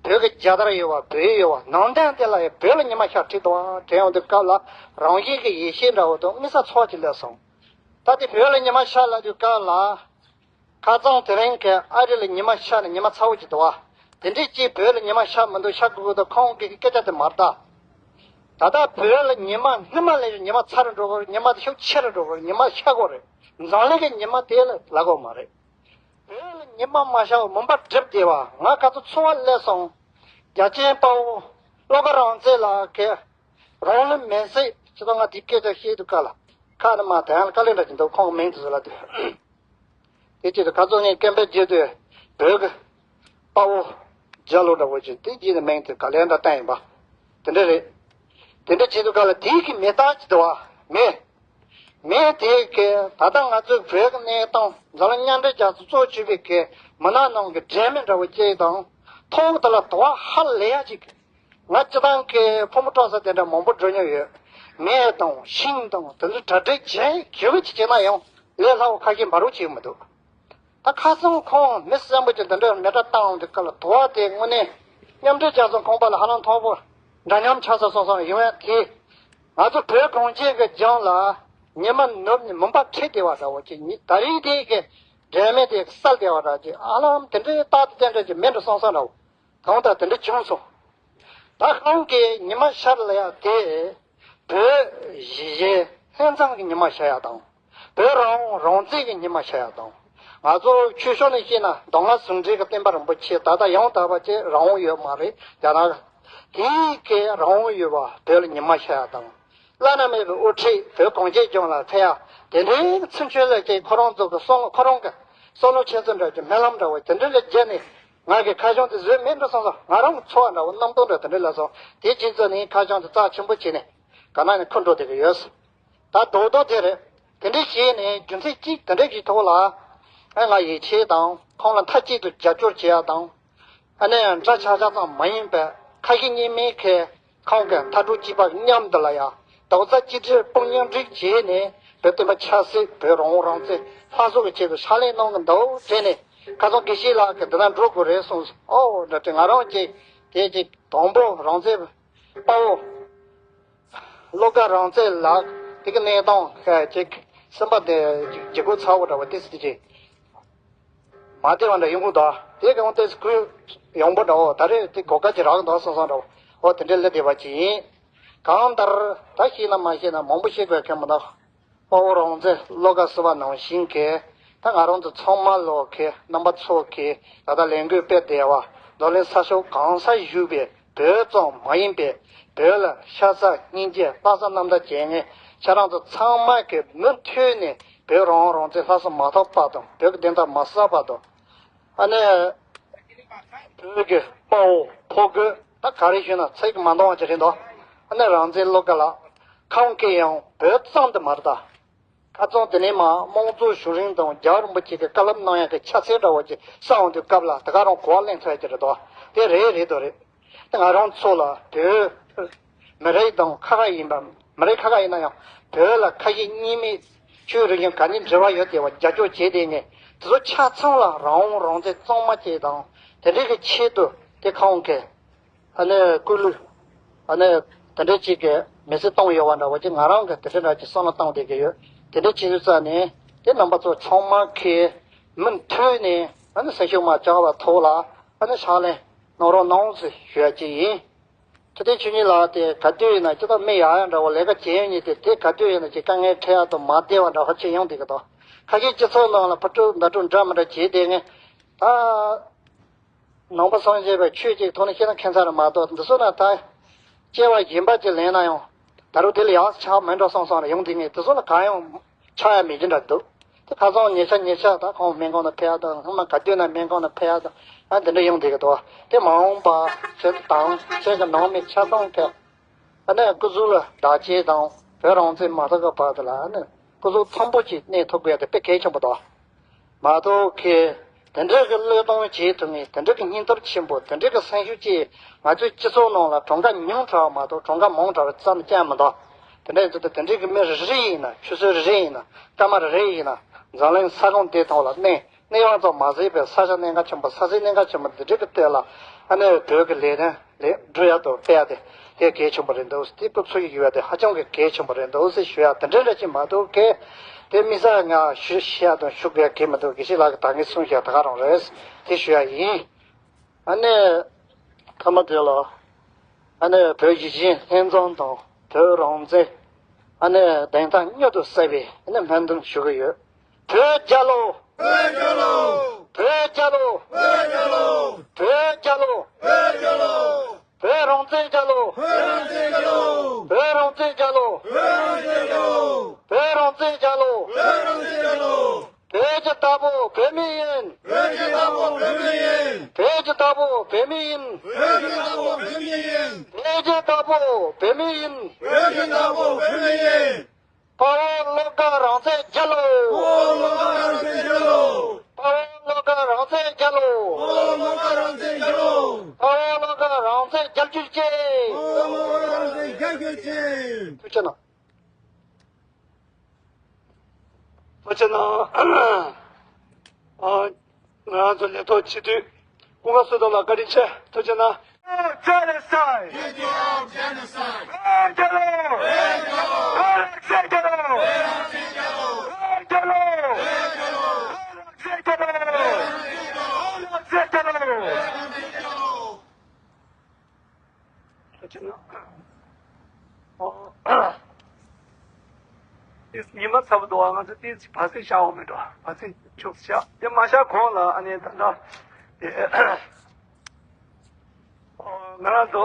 བོད་ཀྱི་རྒྱལ་དར་ཡོད་པ། བོད་ཡོད་པ། ནང་བསྟན་དེ་ལ་ཡང་བོད་ལ་ཉི་མ་ཤར་ཁྲིད་འདུག་ཨ། དྲན་ཡོང་དུས་སྐབས་ལ་རང་བཞིན་གྱི་ཡིད་ཆེས་འདྲ་བོ་དང་དམིགས་བསལ་ཚོར་བ་ཅིག་སླེབས་སོང་། ད་དེ་བོད་ལ་ཉི་མ་ཤར་ལབ་དུས་སྐབས་ལ། ཁ་རྩང་དེ་རིང་གི་ཨ་རི་ལ་ཉི་མ་ཤར་ནས་ཉི་མ་ཚ་བོ་ཅིག་འདུག་བ། དེ་འདྲའི་ཅིག་བོད་ལ་ཉི་མ་ཤར་མི་འདུག་ཤར་དགོས་ཀྱི་འདུག་ཁོང་གི་སྐད་ཆ་དེ་མ་རེད་ད། ད་ལྟ་བོད་ལ་ཉི་མ་སྔོན་མ་ལས་ཉི་མ་ཚ་རུ་འགྲོ་གི་རེད། ཉི་མ་དེ་ཤུགས་ཆེ་རུ་འགྲོ་གི་རེད། ཉི་མ་ཤར་གི་རེད། འཛམ་གླིང་གི་ཉི་མ་དེ་ལ་ལབ་དགོས་མ་རེད། བོད་ལ་ཉི་མ་མ་ཤར་བར་མུན་པ་སྒྲིབ་བསྡད་པ། ང་ག་ཚོད་འཚོ་བ་སླེབས་སོང་། རྒྱ་ཆེན་དཔའ་བོ་བློ་དགའ་རང་བཙན་ལགས་ཀྱིས་རང་ལུས་མེར་སྲེག་བྱས་ཙང་། ང་དེ་སྐད་ཆ་བཤད་དུས་སྐབས་ལ་ཁ་ནས་མར་དེ་ཡང་དཀའ་ལས་འདྲ་ཅིག་འདུག་ཁོང་གི་མིང་དེ་ཚོ་ལ་དེ། དེ་ཅི་སྟེ་ཁ་སང་ངས་སྐད་འབོད་བྱས་དུས་བོད་ཀྱི་དཔའ་བོ་རྒྱ་ལོ་འདྲ་བོ་ཅིག་དེ་རྗེས་ནས་མིང་དེ་ག་ལེར་འདྲ་བཏོན་ཡིན་པ། དེ་འདྲ་རེད། དེ་འདྲ་བྱེད་དུས་སྐབས་ལ་དེའི་གི་མེ་སྟག་ཅིག་འདུག་བ། མེ། མེ་དེ་གིས་ད་ལྟ་ང་ཚོའི་བོད་ཀྱི་གནས་སྟངས། འཛམ་གླིང་མཉམ་འབྲེལ་རྒྱལ་ཚོགས་གཙོ་བྱས་པའི་གི་མི་སྣ་རྣམས་ཀྱི་འབྲེལ་མོལ་འདྲ་བོ་ཅིག་དང་། ཐོག་དེ་ལ་དུ་བ་ཧ་ལས་ཡ་ཅིག་ང་སྤྱིར་བཏང་གི་ཕོ་མོ་སྤྲོ་ས་དེ་འདྲ་མང་པོ་འགྲོ་མྱོང་ཡོད། མེ་དང་ཤིང་དང་དེ་ཚོ་གྲ་སྒྲིག་བྱས་ཞེ་པོ་ཅིག་བྱས་ན་ཡང་ལས་སླ་བོ་ཁ་ཤས་མ་གཏོགས་བྱེད་ཀྱི་མི་འདུག་ད་ཁ་སང་ཁོང་མི་གསོན་པོ་ཅིག་འདི་འདྲའི་མེ་སྟག་བཏང་འོང་དུས་སྐབས་ལ། དུ་བ་དེ་དངོས་གནས་མཉམ་འབྲེལ་རྒྱལ་ཚོགས་ཁང་པ་ལ་ཧ་ལམ་མཐོང་པོ་འདྲ་མཉམ་ཆགས་སོང་སོང་། ཡིན་ཡང་དེ་ང་ཚོ་བོད་གངས་ཅན་གྱི་ལྗོངས་ལ་ཉི་མ་ནུབ་ནས་མུན་པ་ཁྲིད་བསྡད་པ་འདྲ་བོ་ཅིག་ད་རེས་དེ་གི་འབྲེལ་མེད་དེ་གསལ་བསྡད་པ་འདྲ་ཅིག་ཧ་ལམ་དེ་འདྲའི་རྟགས་དེ་འདྲ་ཅིག་མེད་འགྲོ་སོང་སོང་འདྲ་བོ། གང་ལྟར་དེ་འདྲ་བྱུང་སོང་། ད་ཁོང་གིས་ཉི་མ་ཤར་ལ་ཡ་དེ་བོད་གཞིས་བྱེས་ལྷན་ཚོགས་ཀྱི་ཉི་མ་ཤར་ཡ་དང་། བོད་རང་དབང་རང་བཙན་གྱི་ཉི་མ་ཤར་ཡ་དང་། ང་ཚོ་ཆོས་ཕྱོགས་ནས་བཤད་ན་མདོ་སྔགས་ཟུང་འབྲེལ་གྱི་བསྟན་པ་རིན་པོ་ཆེ་ད་ལྟ་ཡང་དག་པ་ཅིག་རང་དབང་ཡོད་མ་རེད། རྒྱ་ནག་དེའི་གི་རང་དབང་ཡོད་པ་བོད་ལ་ཉི་མ་ཤར་ཡ་དང་། བླ་ན་མེད་པའི་དབུ་ཁྲིད་བོད་གངས་ཅན་ལྗོངས་ལ་ཕེབས་ཡ་དེ་འདྲའི་ཚུལ་མཆོད་ལ་ཅིག་ཁོ་རང་ཚོ་གི་བསམ་བློ། ཁོ་རང་གི་བསམ་བློ་འཁྱེར་སོ་འདྲ་བོ་ཅིག་སྨོན་ལམ་འདྲ་བོ་དེ་འདྲ་ལ་བརྒྱབ་ནས། ང་གི་ཁ་བྱང་དེ་བཟོས་མེད་འགྲོ་སོང་སོང་། ང་རང་གི་ཚོར་བ་འདྲ་བོ། རྣམ་རྟོག་འདྲ་དེ་འདྲ་སླེབས་སོང་། དེ་རྗེས་ཚོ་ནས་ཁ་བྱང་དེ་རྩ་ཆེན་པོ་བྱས་ནས་ག་ན་ནས་འཁུར་འགྲོ་བསྡད་ཀྱི་ཡོད། ད་རྡོག་རྡོག་དེ་རེད། དེ་འདྲ་བྱས་ནས་རྒྱུ་མཚན་གཅིག་དེ་འདྲ་གི་ཐོག་ལ་ཨ་ང་ཡིད་ཆེས་དང་ཁོང་ལ་མཐའ་གཅིག་ཏུ་རྒྱབ་སྐྱོར་བྱེད་ཡ་དང་། ཨ་ནི་འདྲ་ཆགས་ཆགས་ཙམ་མ་ཡིན་པའི་ཁ་ཞེ་གཉིས་མེད་ཀྱི་ཁོང་གི་མཐའ་གྲུ་གཅིག་པ་མཉམ་དུ་ལ་ཡ་རྡོག་རྩ་གཅིག་སྒྲིལ་དཔུང་མཉམ་སྒྲིག་བྱས་ནས་བོད་བསྟན་པ་ཆབ་སྲིད། བོད་རང་དབང་རང་བཙན་སླར་གསོ་གི་ཆེད་དུ་ཕྱག་ལས་གནང་གི་འདུག་དྲན་ནས། ཁ་སང་དགེ་བཤེས་ལགས་ཀྱིས་འདི་ན་འགྲོ་དགོས་རེད་གསུངས་སོང་། ཨོ་འདྲ་དྲན། ང་རང་གཅིག་དེ་གཅིག་དང་པོ་རང་བཙན་དཔའ་བོ་བློ་དགའ་རང་བཙན་ལགས་དེ་གི་གནས་སྟངས་ཅིག་སེམས་པ་དེ་ཅིག་ལྗིད་ཁོག་ཚ་བོ་འདྲ་བོ་དེ་སྲིད་ཅིག་མ་བདེ་བ་འདྲ་ཡོང་གི་འདུག་དེ་གང་ལྟར་ཁོས་ཡོང་པོ་འདྲ་བོ། ད་རེས་དེ་གོ་སྐབས་ཅིག་རག་གི་འདུག་བསམ་བསམ་འདྲ་བོ། འོ་དེ་འདྲའི་སླེབས་བསྡད་པ་ཅིག་ཡིན། གང་ལྟར་ད་ཤེས་ན་མ་ཤེས་ན་མང་པོ་ཤེས་དགོས་མཁན་མི་འདུག་དཔའ་བོ་རང་བཙན་བློ་དགའ་ཟེར་བ་ནང་བཞིན་གྱི་ད་ང་རང་ཚོ་ཚང་མ་ལོག་གི་རྣམ་པ་ཚོ་གིས་ད་ལྟ་ལས་འགུལ་སྤེལ་བསྡད་པ། འཛམ་གླིང་ས་ཕྱོགས་གང་སར་བཞུགས་པའི་བོད་ཙམ་མ་ཡིན་པའི་བོད་ལ་ཤ་ཚ་སྙིང་རྗེ་ལྷག་བསམ་རྣམ་དག་བྱེད་མཁན་ཁྱེད་རང་ཚོ་ཚང་མ་གིས་མུ་མཐུད་ནས་བོད་རང་དབང་རང་བཙན་ལྷ་ས་མ་ཐོབ་བར་དུ། བོད་ཀྱི་བདེན་མཐའ་མ་གསལ་བར་དུ། ཨ་ནི་བོད་ཀྱི་དཔའ་བོ་ཕོ་རྒོད་ད་ག་རེ་ཞུས་ན་ཚིག་མ་འདང་བ་ཅིག་རེད་འདུག་ཨ་ནི་རང་བཙན་བློ་དགའ་ལགས། ཁོང་གིས་ཡང་བོད་ཙམ་དུ་མ་རེད་ད། ཁ་རྩང་དེ་ནས་མར་དམངས་གཙོ་བྱུང་རིམ་དང་རྒྱལ་བ་རིན་པོ་ཆེ་གིས་བཀའ་སློབ་གནང་ཡག་གི་ཕྱག་འཚལ་འདྲ་བོ་ཅིག་གསན་འོང་དུས་སྐབས་ལ་དེ་ག་རང་གོ་བ་ལེན་ཐུབ་ཡག་ཅིག་རེད་དོ། དེ་རེད་རེད་དོ་རེད། དེ་ང་རང་ཚོ་ལ་བོད་མི་རིགས་དང་ཁ་ཁ་ཡིན་པ། མི་རིགས་ཁ་ཁ་ཡིན་ན་ཡང་བོད་ལ་ཁ་ཞེ་གཉིས་མེད་ཆོས་རིག་གཞུང་ག་ནས་འབྲེལ་བ་ཡོད་དེ་བ་རྒྱབ་སྐྱོར་བྱས་བསྡད་མཁན་དེ་ཚོ་ཆ་ཚང་ལ་རང་དབང་རང་བཙན་གཙང་མ་བྱེད་དང་། དེ་འདྲའི་གི་ཆེད་དུ་དེ་ཁོང་གིས་ཨ་ནི་སྐུ་ལུས་ཨ་ནི་དེ་འདྲ་ཅིག་གི་མེ་སྲེག་བཏང་ཡོད་པ་འདྲ་བོ་ཅིག་ང་རང་གིས་དེ་འདྲ་འདྲ་ཅིག་བསམ་བློ་བཏང་བསྡད་ཀྱི་ཡོད། དེ་འདྲ་བྱེད་དུས་ཙ་ནས་དེ་རྣམ་པ་ཚོ་ཚང་མ་གིས་མུ་མཐུད་ནས་ཨ་ནི་སེམས་ཤུགས་མར་བཅག་པའི་ཐོག་ལ་ཨ་ནི་ཕྱག་ལས་གནང་རོགས་གནང་ཟེར་ཞུ་ཡ་ཅིག་ཡིན། ཚེ་བརྟན་ཆོས་ཉིད་ལགས་དེ་ག་དུས་ཡིན་ན་ཅི་ལྟར་མི་ཡག་ཡག་འདྲ་བོ་ལས་ཀ་བྱེད་ཡོང་མཁན་དེ། དེ་ག་དུས་ཡིན་ན་ཅིག་དཀའ་ངལ་འཕྲད་ཡག་དང་མ་བདེ་བ་འདྲ་བོ་བྱེད་ཡོང་བསྡད་ཀྱི་འདུག་ཁ་ཤས་སྤྱི་ཚོགས་ནང་ལ་ཕར་དཀྲུག་མདའ་དཀྲུག་འདྲ་མི་འདྲ་བྱས་བསྡད་མཁན། ད་ནང་པ་སངས་རྒྱས་པའི་ཆོས་ཀྱི་ཐོག་ནས་བཤད་ན་ཁྱད་མཚར་རེད་མ་གཏོགས། འདི་ཚོ་ན་ད་སྐྱེ་བ་གཞན་པ་ཅིག་ལེན་ན་ཡང་ད་རུང་དེ་ལ་ཡག་ཆགས་མེད་འགྲོ་བསམ་བསམ་རེ་ཡོང་བསྡད་མཁན་དེ་ཚོ་ལ་གང་ཡང་ཆགས་ཡ་མེད་ཀྱི་འདྲ་འདུག་དེ་ཁ་སང་ཉེ་ཆར་ཉེ་ཆར་ད་ཁོང་སྨན་ཁང་ནང་ཕེབས་ཡག་དང་། སྔོན་མ་ག་དུས་ན་སྨན་ཁང་ནང་ཕེབས་ཡག་དང་། ཨ་འདི་འདྲ་ཡོང་བསྡད་ཀྱི་འདུག་དེ་མ་འོངས་པ་ཁྱེད་དང་ཁྱེད་ཀྱི་ནང་མི་ཆ་ཚང་གི་ཨ་ནི་སྐུ་གཟུགས་ལ་བདག་གཅེས་དང་། བོད་རང་བཙན་མ་ཐོབ་ཀྱི་བར་དུ་ལ་ཨ་ནི་སྐུ་གཟུགས་འཚམ་པོ་ཅིག་གནས་ཐུབ་དགོས་ཡ་དེ་དཔེ་གལ་ཆེན་པོ་འདུག་མ་གཏོགས་ཁེ། དེ་འདྲ་གི་བློས་གཏོང་བྱེད་ཐུབ་མཁན། དེ་འདྲ་གི་སྙིང་སྟོབས་ཆེན་པོ། དེ་འདྲ་གི་སེམས་ཤུགས་ཅིག་ང་ཚོའི་སྤྱི་ཚོགས་ནང་ལ་གྲངས་ཀ་ཉུང་དྲགས་མ་གཏོགས་གྲངས་ཀ་མང་དྲགས་ཙམ་ཅང་མི་འདུག་དེ་འདྲ་ཡིན་དུས་དེ་འདྲ་གི་མི་རེ་རེ་ཡིན་ན། ཆུ་ཚོད་རེ་རེ་ཡིན་ན། སྐར་མ་རེ་རེ་ཡིན་ན། འཛམ་གླིང་ས་ཁོངས་འདི་ཐོག་ལ་གནས་གནས་དབྱངས་ཙམ་མ་ཟད་པའི་ས་ཆ་གནད་འགག་ཆེན་པོ། ས་ཆ་གནད་འགག་ཆེན་པོ་འདི་འདྲ་གི་སྟེང་ལ་ཨ་ནི་བོད་ཀྱི་ལས་དོན་ལས་སྒྲུབ་ཡག་ཏུ་སྤེལ་ཡག་དེ་དེ་གལ་ཆེན་པོ་རེད་འདུག་དེ་སྐུ་ཚེ་ཡི་ཡོད་ཡག་དེ་ཧ་ཅང་གི་གལ་ཆེན་པོ་རེད་འདུག་ཟེར་ཞུ་ཡག་དེ་འདྲ་འདྲ་ཅིག་མ་གཏོགས་ཁེ། དེ་དམིགས་བསལ་ང་ཞུ་ཤེས་ཡག་དང་ཞུ་དགོས་ཡག་གི་མི་འདུག་དགེ་བཤེས་ལགས་ཀྱིས་ད་གིན་གསུངས་བཞག་ད་ག་རང་རེད། དེ་ཞུ་ཡག་ཡིན། ཨ་ནི་མཐའ་མ་དེ་ལ་ཨ་ནི་བོད་གཞིས་བྱེས་ལྷན་ཚོགས་དང་བོད་རང་བཙན་ཨ་ནི་བདེན་མཐའ་མྱུར་དུ་གསལ་བའི་ཨ་ནི་སྨོན་འདུན་ཞུ་གི་ཡོད། བོད་རྒྱལ་ལོ། བོད་རྒྱལ་ལོ། ལོ། བོད་རྒྱལ་ལོ། བོད་རྒྱལ་ལོ། བོད་རྒྱལ་ལོ། བོད་རང་བཙན་རྒྱལ་ལོ། བོད་རང་བཙན་རྒྱལ་ལོ། བོད་རང་བཙན་རྒྱལ་ལོ། བོད་རང་བཙན་རྒྱལ་ལོ། བོད་རང་བཙན་རྒྱལ་ལོ། བོད་ཀྱི་བདག་པོ་བོད་མི་ཡིན། བོད་ཀྱི་བདག་པོ་བོད་མི་ཡིན། བོད་ཀྱི་བདག་པོ་བོད་མི་ཡིན། བོད་ཀྱི་བདག་པོ་བོད་མི་ཡིན། བོད་ཀྱི་བདག་པོ་བོད་མི་ཡིན། བོད་ཀྱི་བདག་པོ་བོད་མི་ཡིན། དཔའ་བོ་བློ་དགའ་རང་བཙན་རྒྱལ་ལོ། དཔའ་བོ་བློ་དགའ་རང་བཙན་རྒྱལ་ལོ། དཔའ་བོ་བློ་དགའ་རང་བཙན་རྒྱལ་ལོ། དཔའ་བོ་བློ་དགའ་རང་བཙན་རྒྱལ་ལོ། དཔའ་བོ་བློ་དགའ་རང་བཙན་རྒྱལ་གྱུར་ཅིག། དཔའ་བོ་བློ་དགའ་རང་བཙན་རྒྱལ་གྱུར་ཅིག། ཐུགས་རྗེ་གནང་། ཐུགས་རྗེ་གནང་། ཨ། ང་རང་ཚོ་ལས་ཐོག་སྤྱི་འཐུས་སྐུ་ངོ་བསོད་སྟོབས་ལགས་བཀའ་དྲིན་ཆེ། ཐུགས་རྗེ་གནང་། Genocide! Genocide! ཉི་མ་ཚ་པོ་འདུག་བ། ང་ཚོ་ཏོག་ཙམ་བར་སེང་བཞག་འོང་མི་འགྲོ། བར་སེང་ཆུ་བཞག་དེ་མ་བཞག་གོང་ལ་ཨ་ནི་ད་ལྟ་དེ་ང་རང་ཚོ་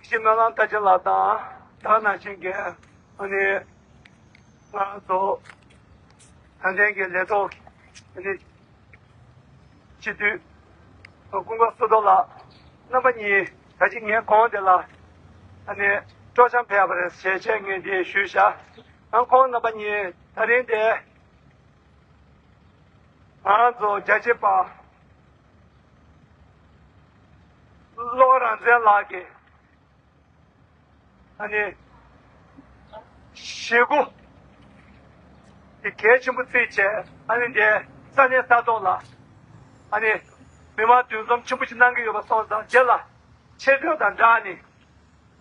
སྤྱི་སྨོན་ལམ་ལྟ་ཅན་ལགས་དང་ད་ག་ནང་བཞིན་གྱི་ཨ་ནི་ང་རང་ཚོ་ད་ལྟའི་གི་ལས་ཐོག་ཨ་ནི་སྤྱི་འཐུས་སྐུ་ངོ་བསོད་སྟོབས་ལགས་རྣམ་པ་གཉིས་ད་ཅི་ངའི་གོང་དེ་ལ་ཨ་ནི་སྤྲོ་འཆམ་ཕེབས་པ་རེད་ཞེས་བྱས་ངས་འདི་ཞུས་བཞག་ཨ་ཁོང་རྣམ་པ་གཉིས་ད་རིང་དེ་ང་རང་ཚོ་རྒྱལ་གཅེས་པ་བློ་དགའ་རང་བཙན་ལགས་ཀྱི་ཨ་ནི་ཞེ་དགུ་དེ་གལ་ཆེན་པོ་བརྩིས་བྱས་ཨ་ནི་དེ་ས་གནས་ས་ཐོག་ལ་ཨ་ནི་མི་མང་འདུ་འཛོམས་ཆེན་པོ་ཞིག་གནང་གི་ཡོད་པ་སོང་ཙང་རྗེས་ལ་ཆེ་མཐོང་དང་སྦྲགས་ནས་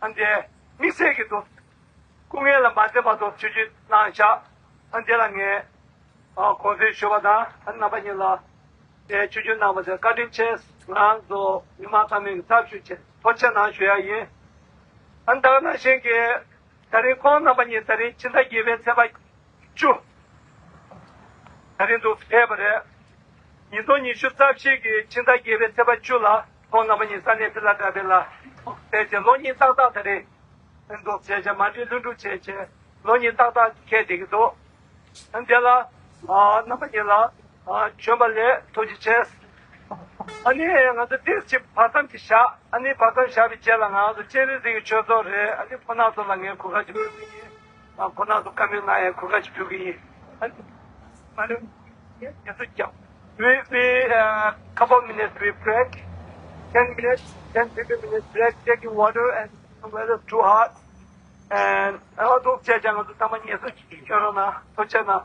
ཨ་ནི་དེ་དམིགས་བསལ་གྱི་འདུག་སྐུ་ངལ་ལ་མ་འཛེམས་པ་ཐོག་ཆིབས་བསྒྱུར་གནང་བཞག་ཨ་འདི་ལ་ངས་ཨ་དགོངས་སེལ་ཞུ་བ་དང་ཨ་རྣམ་པ་གཉིས་ལ་དེ་ཆིབས་བསྒྱུར་གནང་བ་དེ་བཀའ་དྲིན་ཆེ། ང་རང་ཚོ་མི་མང་ཚང་མས་ཚབ་ཞུས་བྱས་ཐུགས་རྗེ་གནང་ཞུ་ཡ་ཡིན། ཨ་ད་ག་ནང་བཞིན་གྱི་ད་རིང་ཁོང་རྣམ་པ་གཉིས་ད་རིང་ཕྱི་ཟླ་བརྒྱད་པའི་ཚེས་པ་བཅུ། ད་རིང་འདུག་ཕེབས་པ་རེད། ཉིས་སྟོང་ཉི་ཤུ་རྩ་བཞི་གི་ཕྱི་ཟླ་བརྒྱད་པའི་ཚེས་པ་བཅུ་ལ་ཁོང་རྣམ་པ་གཉིས་ས་གནས་ཕི་ལ་ཌེལ་ཕི་ཡ་ལ་ཕེབས་བྱས་ལོ་གཉིས་ཏག་ཏག་ད་རིང་འདུག་བྱས་བྱས་མ་འགྲིག་ལྷུན་གྲུབ་བྱས་བྱས་ལོ་གཉིས་ཏག་ཏག་འཁེལ་བསྡད་ཀྱི་འདུག་ཨ་འདི་ལ་ཨ་རྣམ་པ་གཉིས་ལ་ཨ་བྱོན་པ་ལས་ཐུགས་རྗེ་ཆེ། ཨ་ནི་ང་ཚོ་ཏིས་ཅིག་བར་མཚམས་ཅིག་བཞག་ཨ་ནི་བར་མཚམས་བཞག་པའི་རྗེས་ལ་ང་ཚོ་སྤྱན་རས་གཟིགས་ཀྱི་ཆོས་ཚོགས་རེད། ཨ་ནི་ཁོ་ན་ཚོ་ལ་ངས་གོ་སྐབས་ཅིག་ཕུལ་གི་ཡིན། ཨ་ཁོ་ན་ཚོ་བཀའ་མོལ་གནང་ཡའི་གོ་སྐབས་ཅིག་ཕུལ་གི་ཡིན། ཨ་ནི་མ་རེད། ཡ་ཚོ་རྒྱབ། We, we, uh, couple minutes we break. Ten minutes, ten, fifteen minutes break, taking water and weather too hot. And ཨ་ཐུགས་རྗེ་ཆེ། ང་ཚོ་ཚང་མ་ངལ་གསོ་ཞིག་སྐྱོན་རོགས་གནང་། ཐུགས་རྗེ་གནང་།